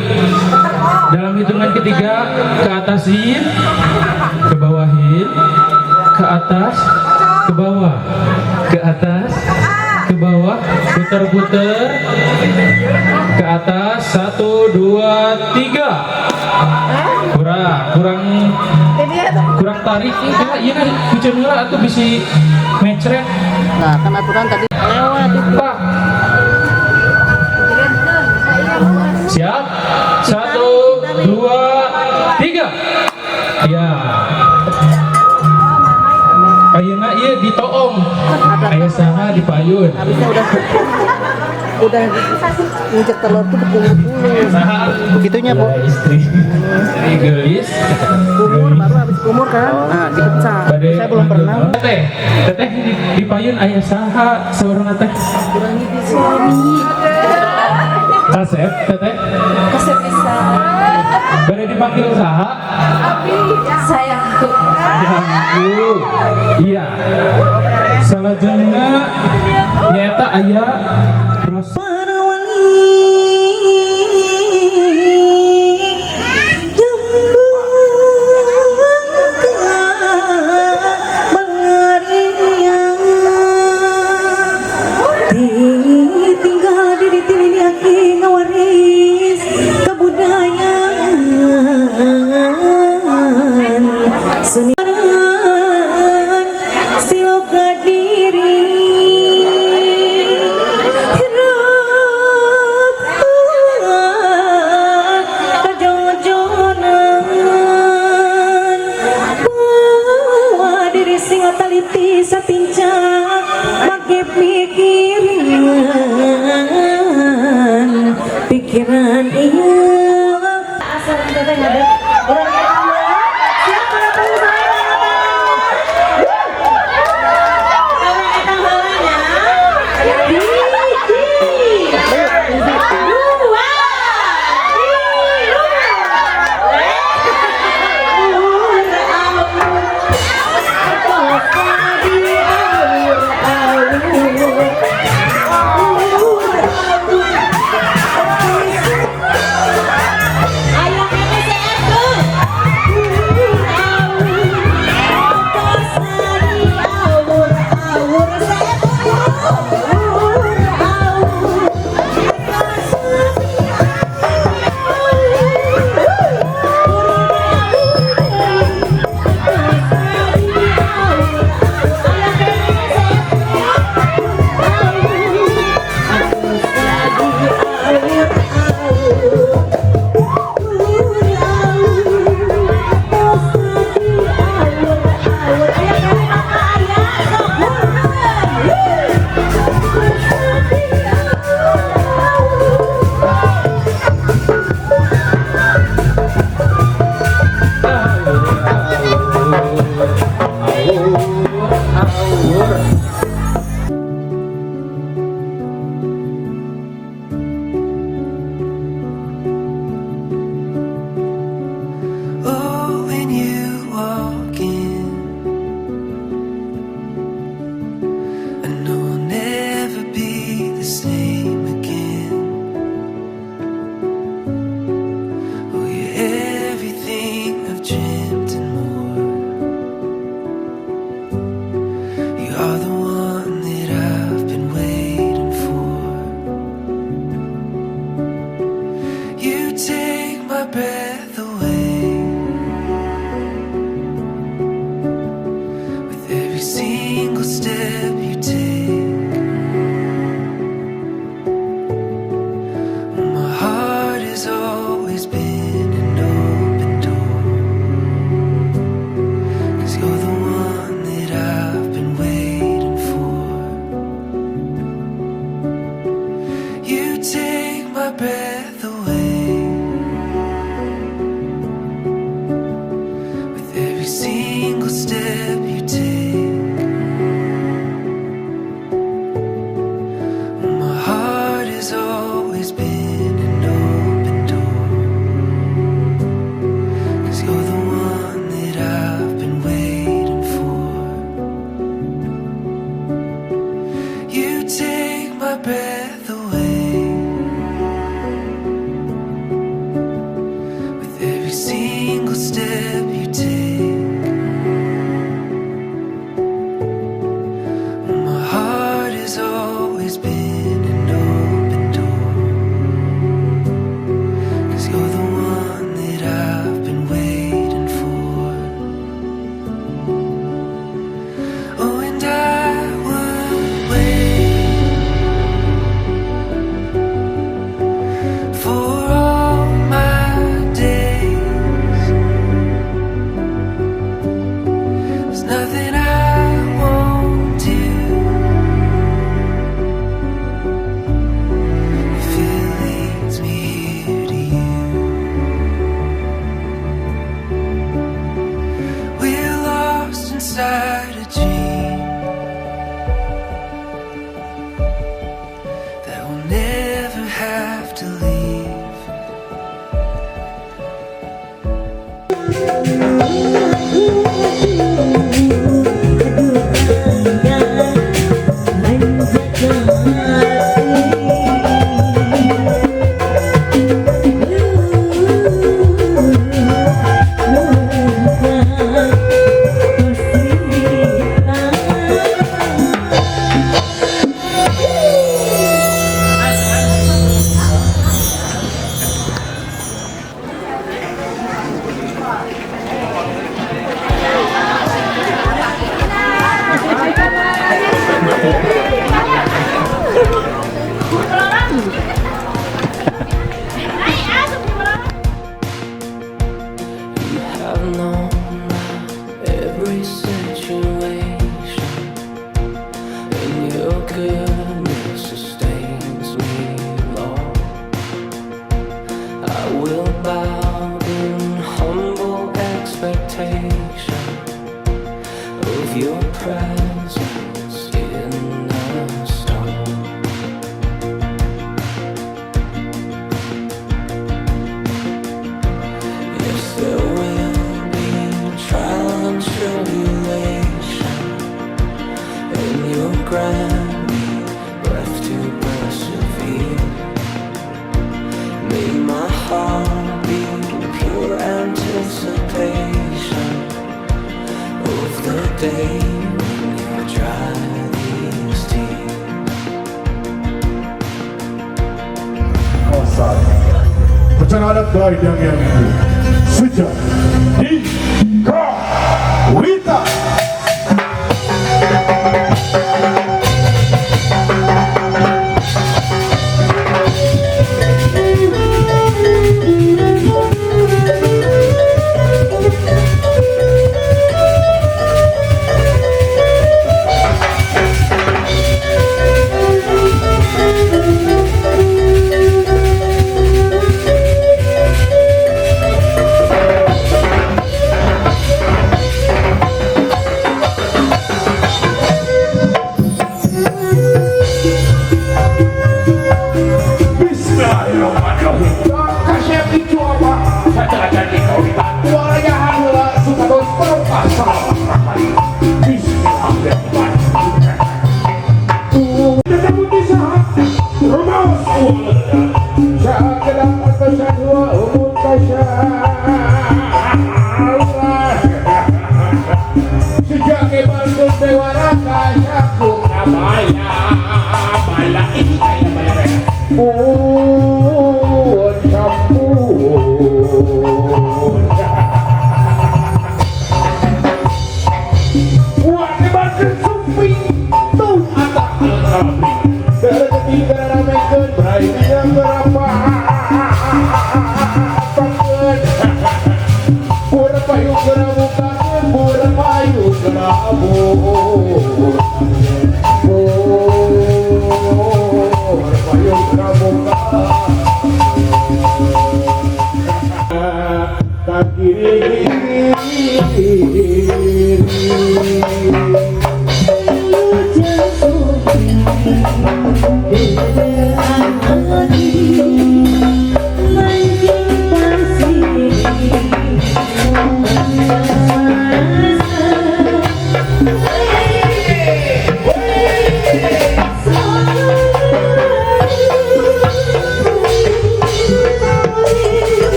Dalam hitungan ketiga, ke atasin, ke bawahin, ke atas, ke bawah, ke atas, ke bawah, putar-putar, ke atas, satu, dua, tiga. Kurang, kurang, kurang tarik. Ya, iya kan, kucing heula atuh bisi mecret. Nah, kan aturan tadi lewat itu. Pak. Siap? Satu, dua, tiga. saha di payun? Habisnya udah nginjek telur tuh berkumur-kumur. Saha? Begitunya, Bu. Ya, istri. Istri gelis. Kumur baru habis kumur kan. Nah, dipecah. Bade Saya belum pernah. Teteh, teteh di payun aya saha saurna teh? Suami. Kasep teteh. Kasep bisa. Bade dipanggil saha? Abi sayangku. Sayangku. Iya. Salajengna nyaeta aya Ros Para wali tinggal diri tini aki ngawaris kebudayaan seniman siloka diri hirup kajojonan bawa diri sing taliti satincak make pikiran pikiran iya Asal teteh ngadep orang eta siapa datang saya orang eta heulanya hiji dua tilu Ayo kene seerkeun. Oh, when you walk in, I know I'll never be the same again. Oh, you're everything I've dreamt and more. You are the one that I've been waiting for. You take my breath away. With every single step you take, my heart has always been an open door. 'Cause you're the one that I've been waiting for. You take my breath away. With every single step you take, had a dream that we'll never have to leave. You have known every situation, and your goodness sustains me, Lord. I will bow in humble expectation of your presence in the storm. Yes, there will be trial and tribulation, and you'll grant me breath to persevere. May my heart be pure anticipation of the day when you dry these tears. Kawasan Bencana adat baik yang sejak di Kawita. Bismillahirrahmanirrahim. Kasep itu apa? Saja di kawitan. Walayahan heula supados barokah salawat rahayu. Bismillahirrahmanirrahim. Tetap di saha? Rumaos Sa'akadang atasan wa umutasya. Sejak kebangun dewaraka syaku abaya bala ini kaya bala pun campur. Wah, kebangun sumping tuh atak kami. Rezeki keramekeun brai dia berapa pakeun. Pura payu keramukakeun, pura payu kerabur. Pura payu keramukakeun. Kaki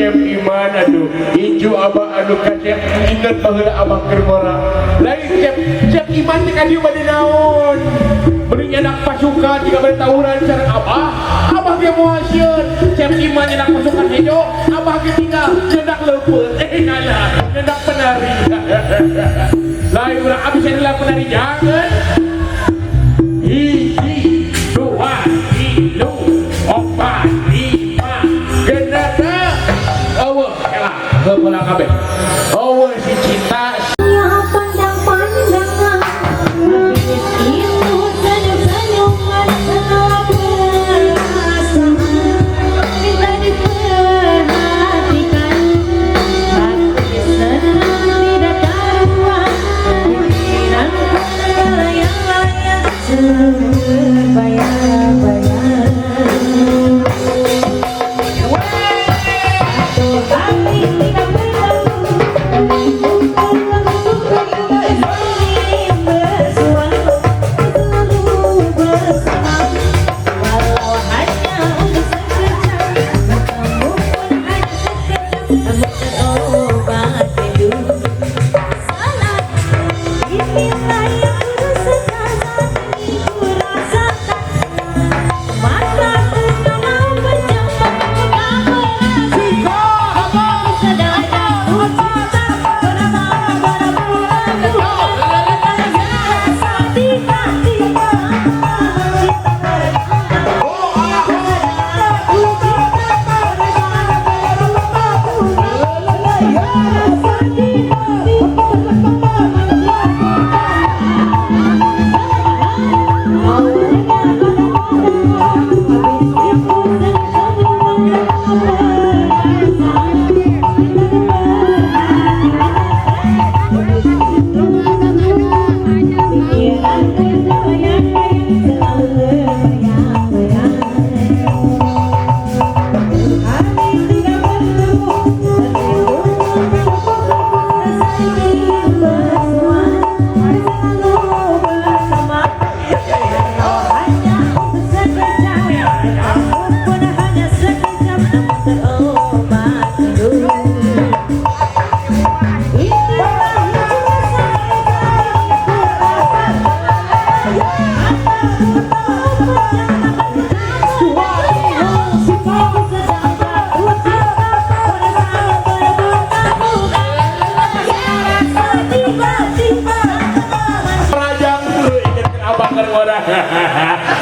Iman aduh hijau abah aduh kacep ingat baheula abah keur ngora lain cep cep iman teh ka dieu bade naon beuring. Nyenak pasukan jika bade tawuran sareng abah, abah ge moal sieun. Cep Iman nyenak pasukan hejo, abah ge tinggal nyenak leupeut. Ngalah, nyenak penari. Lain urang abis adalah penari jangan. 1, 2, 3, 4, 5, 6. Eueuh, kela, heupeula kabeh. Eueuh si cinta. Pandang-pandangan itu senyum-senyuman segala perasaan minta diperhatikan. Hati senang tidak karuan, pikiranku melayang-layang selalu terbayang-bayang. Satu hati tidak berlalu,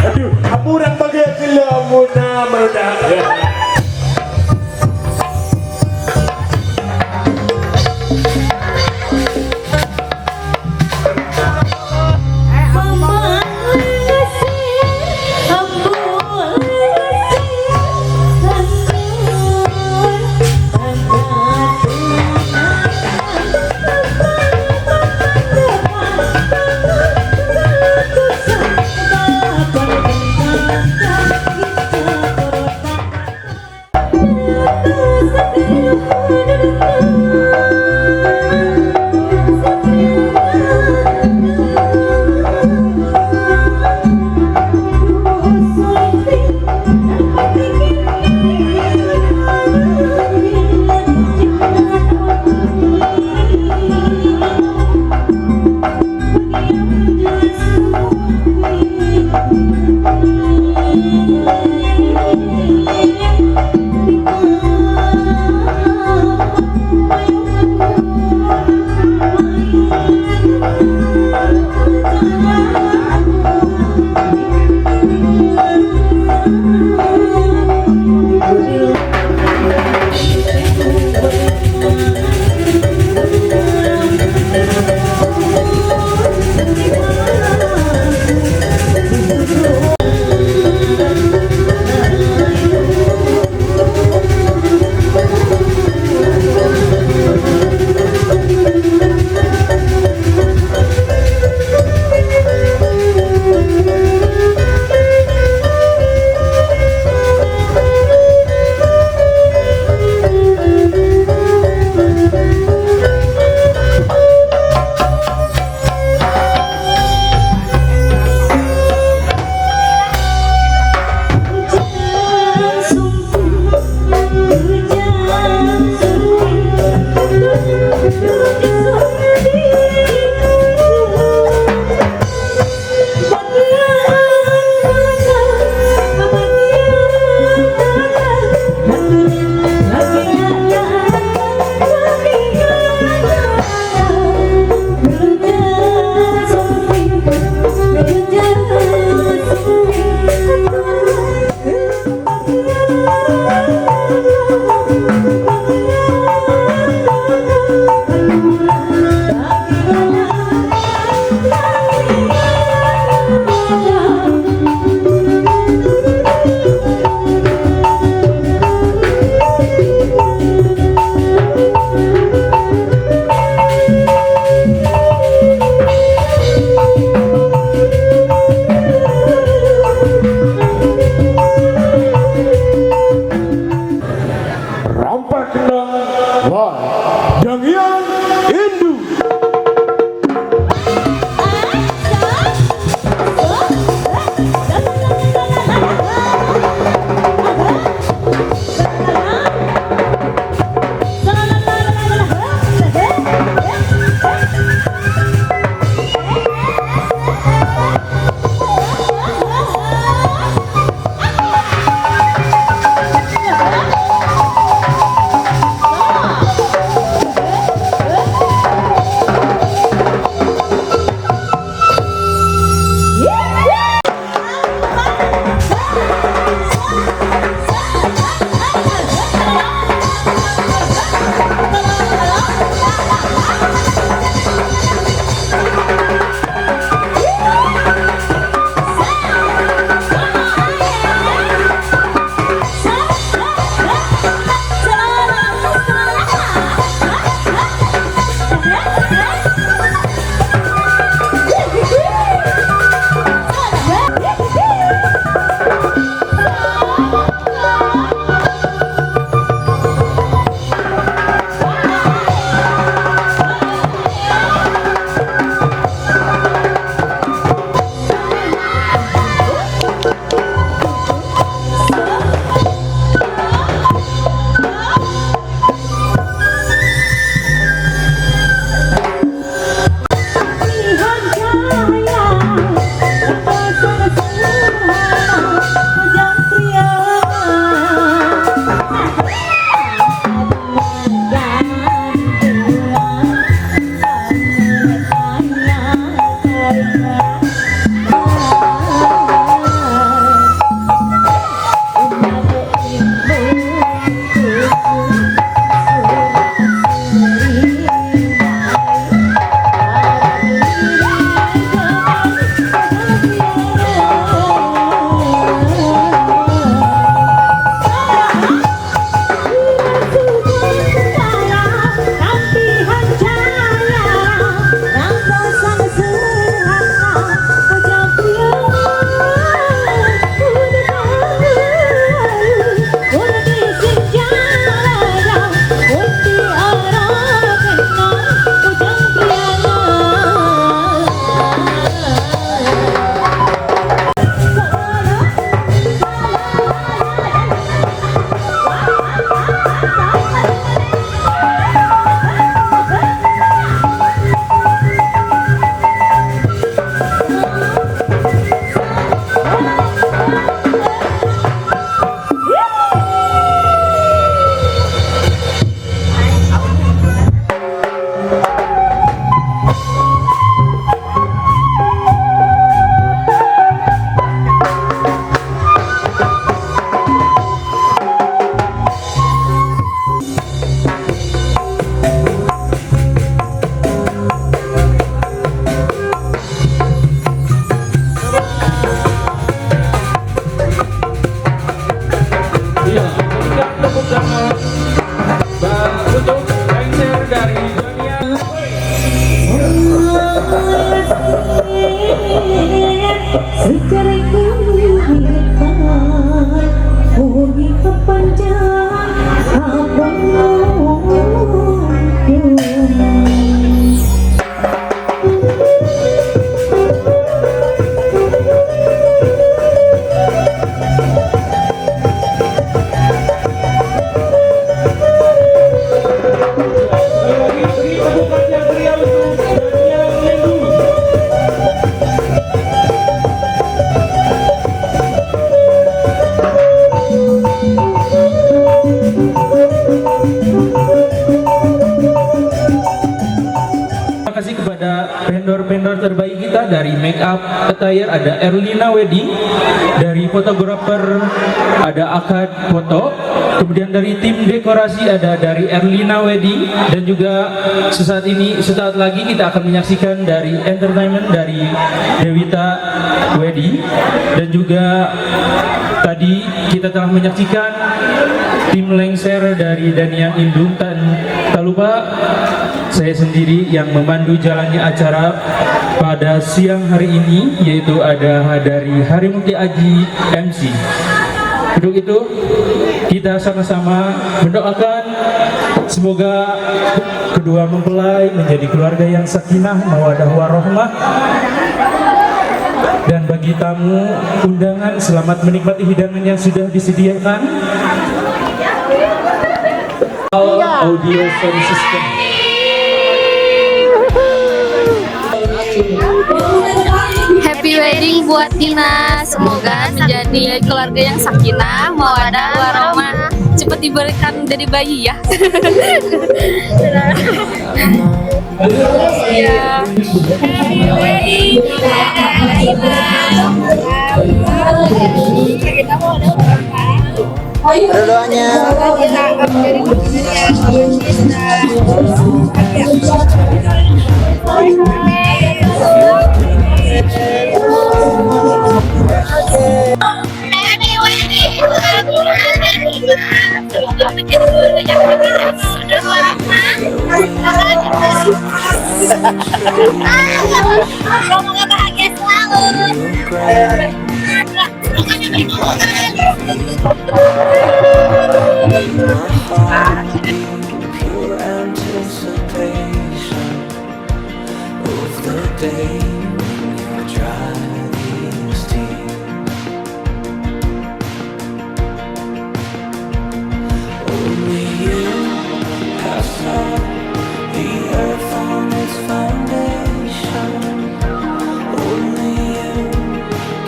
Aduh, urang bagian kelamuna merudak. Untuk lengser dari Dunia. Terima kasih kepada vendor-vendor terbaik kita dari make up attire ada Erlina Wedding, dari fotografer ada Akad Foto, kemudian dari tim dekorasi ada dari Erlina Wedding, dan juga sesaat lagi kita akan menyaksikan dari entertainment dari Dewita Wedding, dan juga tadi kita telah menyaksikan tim lengser dari Daniang Indung. Dan tak lupa saya sendiri yang memandu jalannya acara pada siang hari ini, yaitu ada dari Harimukti Aji MC. Untuk itu kita sama-sama mendoakan semoga kedua mempelai menjadi keluarga yang sakinah, mawadah warahmah. Dan bagi tamu undangan, selamat menikmati hidangan yang sudah disediakan. Audio sound system. Happy wedding buat Tina. Semoga menjadi keluarga yang sakinah, mawadah, warahmah. Cepat diberikan dari bayi ya. Ya. Happy wedding Tina. Doanya. Semoga bahagia selalu. Pure anticipation of the day when you dry these tears. Only you have set the earth on its foundation. Only you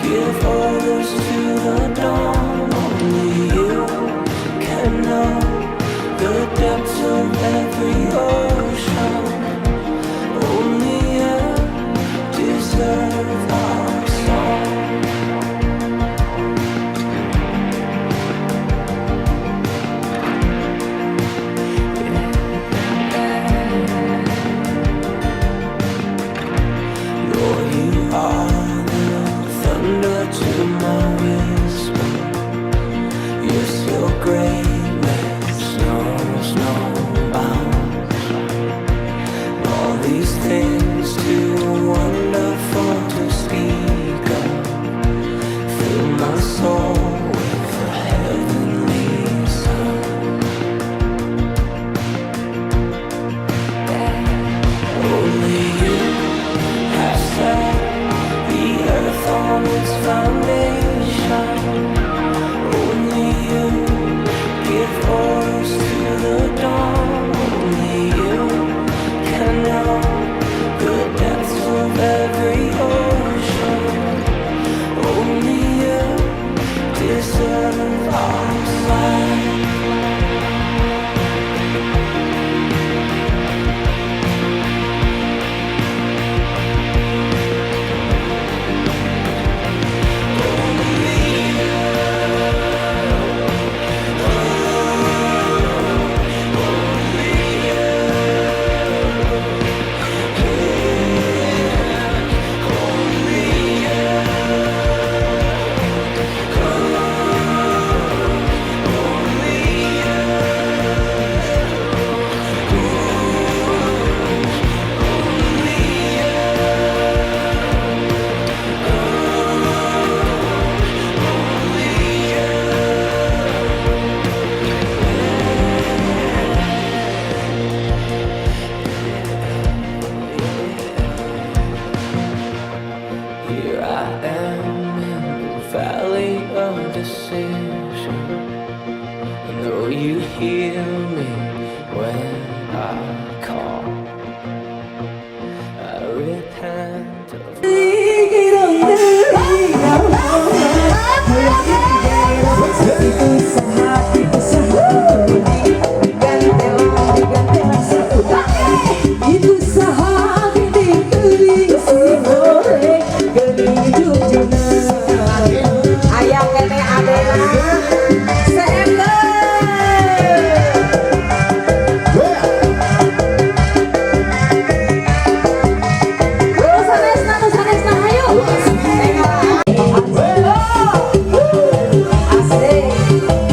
give orders to the dawn. Only you can know the depths of every ocean. Only you deserve our song. Lord, you are the thunder to my whisper. Yes, your greatness knows no bounds. Hear me when I call. I repent of. Itu saha gede geuning si goreng geuning jujuna. Aya keneh adena seember. Sanesna, sanesna, hayu. Asik.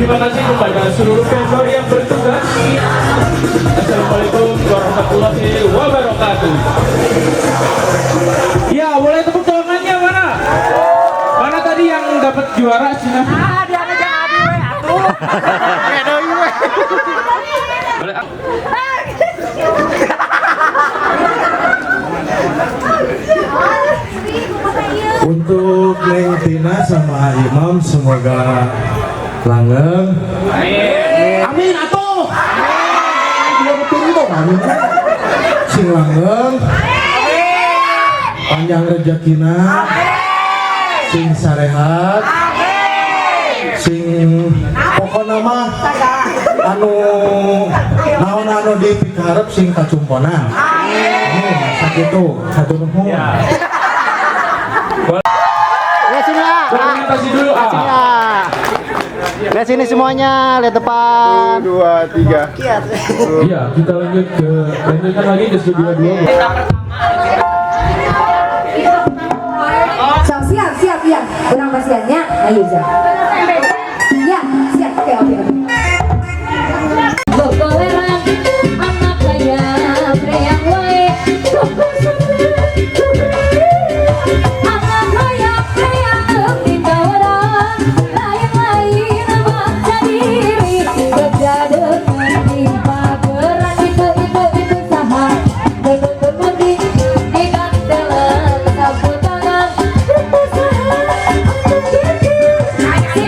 Terima kasih kepada seluruh vendor yang bertugas. Assalamualaikum warahmatullahi wabarakatuh. Ya, boleh tepuk tangannya mana? Mana tadi yang dapat juara sih? Ah, dia aja abi we atuh. Boleh. Untuk Neng Tina sama Imam semoga langgeng. Amin. Amin atuh. Amin. Dia betul dong amin. Sing langgeng. Amin. Panjang rezekina. Amin. Sing sarehat. Amin. Sing pokona mah anu naon anu dipikarep sing kacumponan. Amin. Sakitu, hatur nuhun. Lihat sini lah. Kasih dulu ah. Lihat sini semuanya, lihat depan. 1, 2, 3. Iya, kita lanjut ke lanjutkan lagi ke studio 2. So, siap, siap, ya. Kurang pasiennya, ayo Za. Ya, siap. Oke, oke, oke. Bokoleran anak kaya preang wae. Anak kaya preang ditawaran lain-lain baca diri kejadekan di pageran itu saha menuntut di gandelan sapu tangan itu saha untuk diri si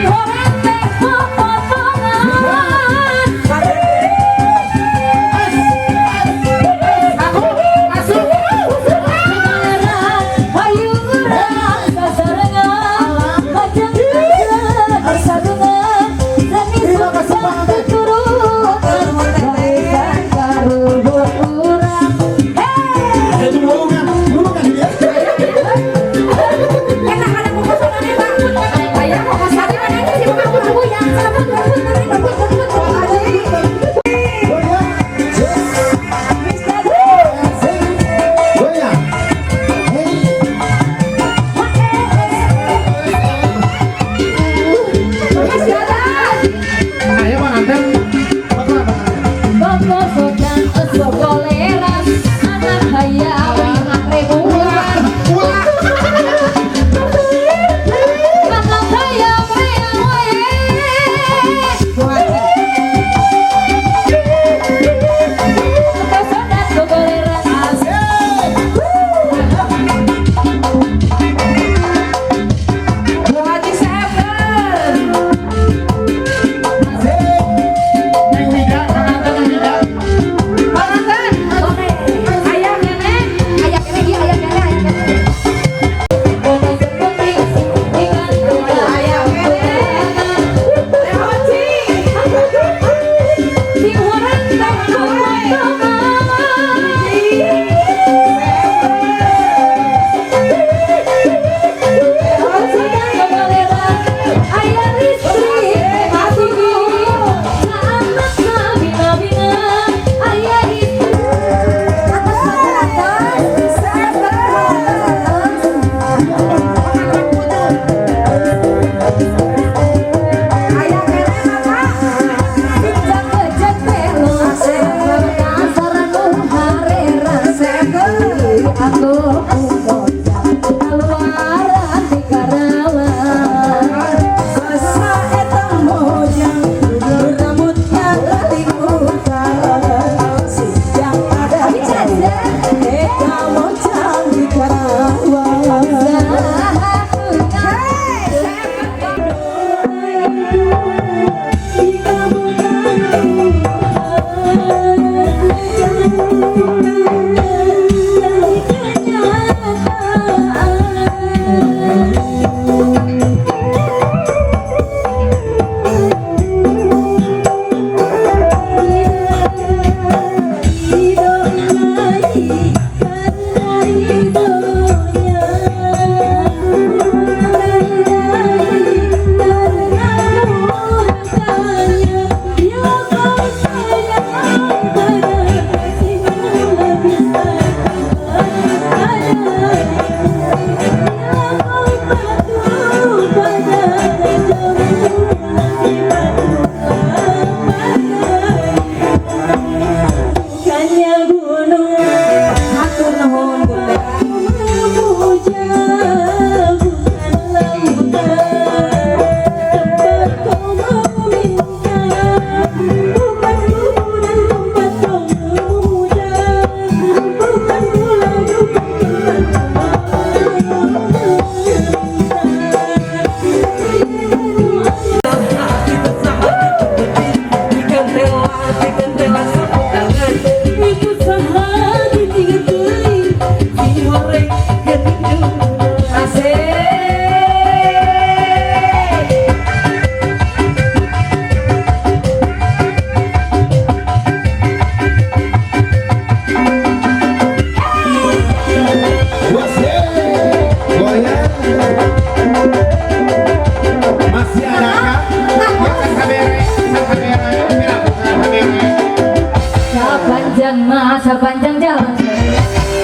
Sepanjang jalan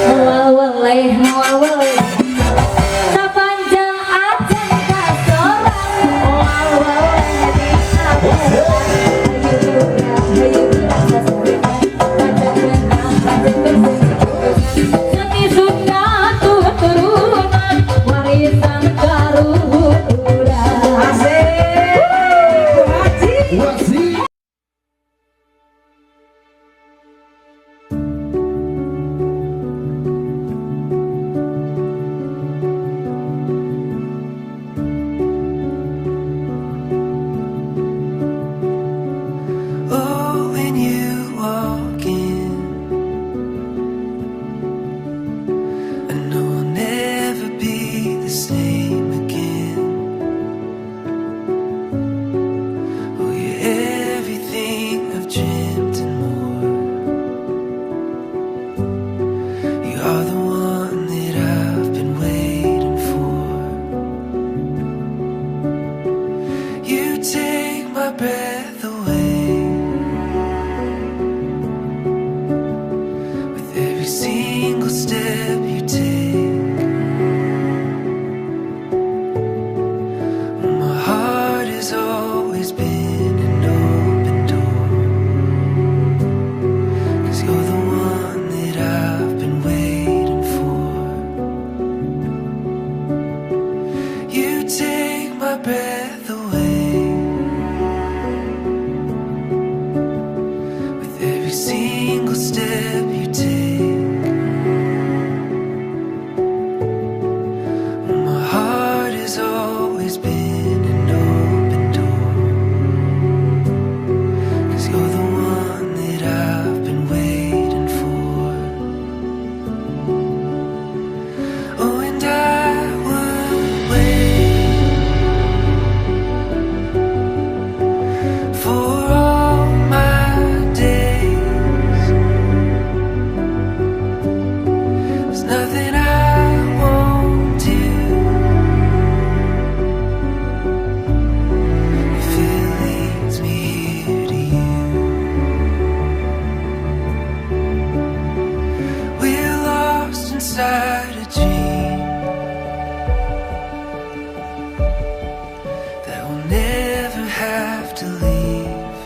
moal weleh moal weleh sepanjang acan kasorang moal weleh di akhirat. Hayu geura hayu geura sasarengan pacak menang pacak bersih seni Sunda turunan warisan karuhun urang. Asik. Bu Haji. Oh, when you walk in, I know I'll never be the same again. Oh, you're everything I've dreamt and more. You are the one that I've been waiting for. You take my breath away. With every single step you take, my heart has always been an open door. 'Cause you're the one that I've been waiting for. You take my breath away. With every single step you take, my heart has always been an open door. 'Cause you're the one that I've been waiting for. Oh, and I would wait for all my days. There's nothing I won't do if it leads me here to you. We're lost inside a dream that we'll never have to leave.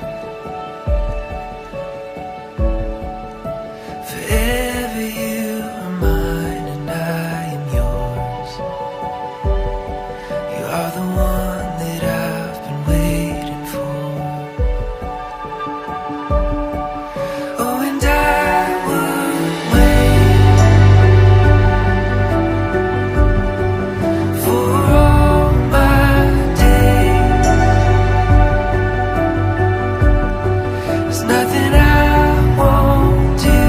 Forever you are mine and I am yours. You are the one that I've been waiting for. Oh, and I would wait for all my days. There's nothing I won't do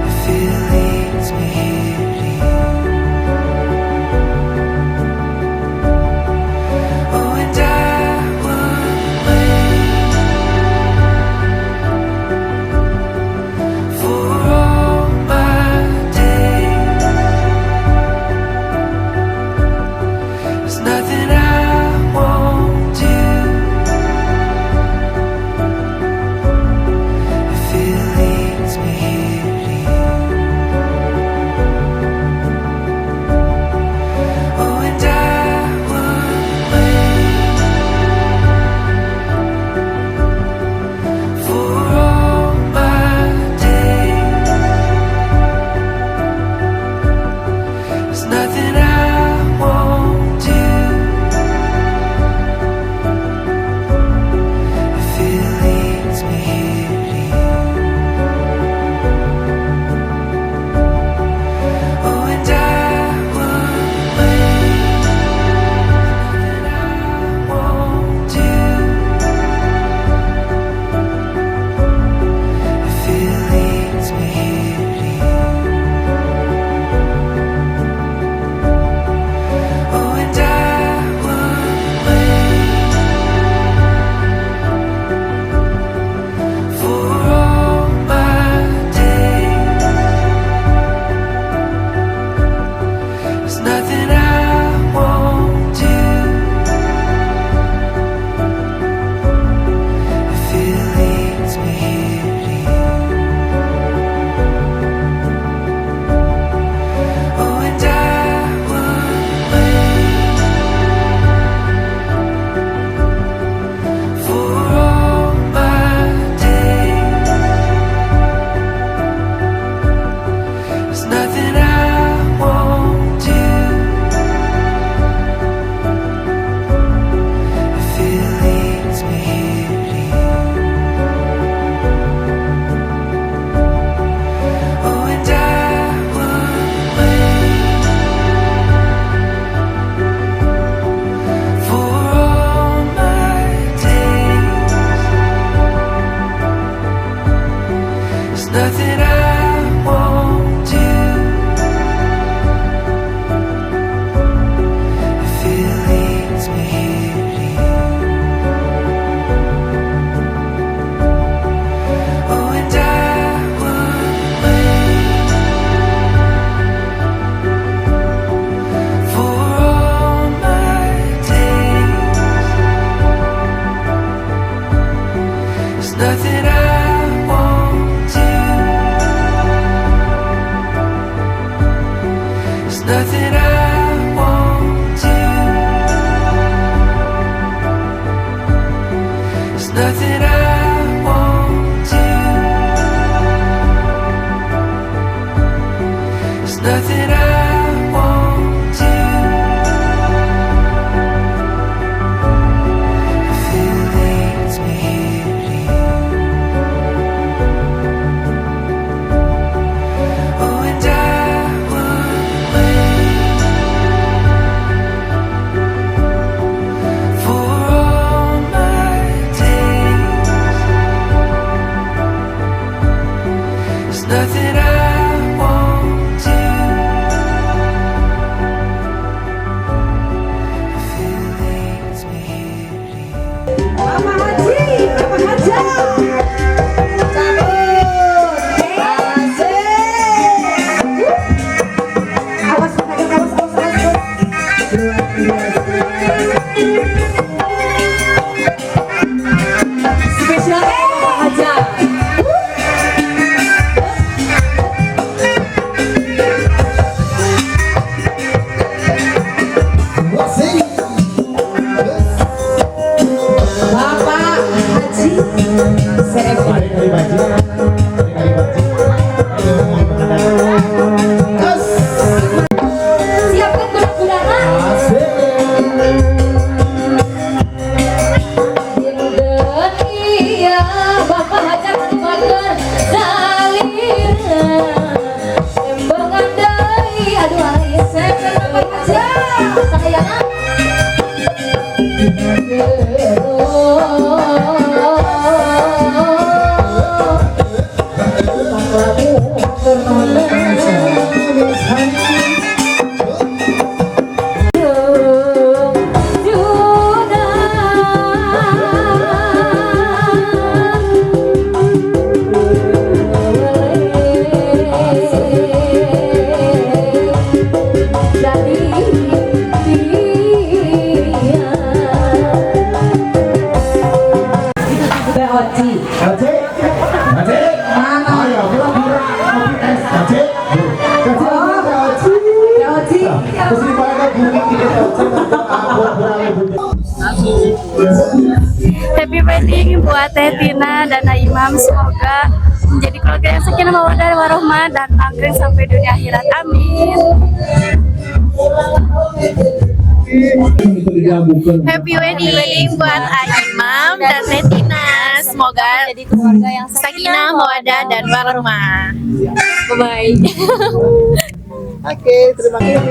if it leads me here to you. Oh, and I would wait for all my days. There's nothing I won't do Nothing I won't do. There's nothing I won't do. If it leads me here to you. Oh, and I would wait for all my days. There's nothing I won't do. If it leads me here to you. Bapak Haji, Bapak Haja. Cabut. Asik. Awas, awas, awas, awas, awas. Luar biasa. Spesial Bapak Haja. Bapak Haji CFD. Siapkan guna-gunana. Dinten iya Bapak Haja bager salira. Embangan deui, aduh alih saya Bapak Haja. Sayangna. Jadi dia. Teh Oci. Oci. Oci. Mana? Ayo, pura-pura kopi es. Oci. Oci, Oh. Oci. Teh Oci. Terus ini pada bumi kita Teh Oci pura-pura bumi. Happy wedding buat Teh Tina dan Imam, semoga menjadi keluarga yang sakinah, mawaddah, warahmah dan langgeng sampai dunia akhirat. Amin. Happy wedding buat Imam dan Teh Tina. Semoga jadi keluarga yang sakinah, mawaddah, dan warahmah. Bye bye. Oke, terima kasih.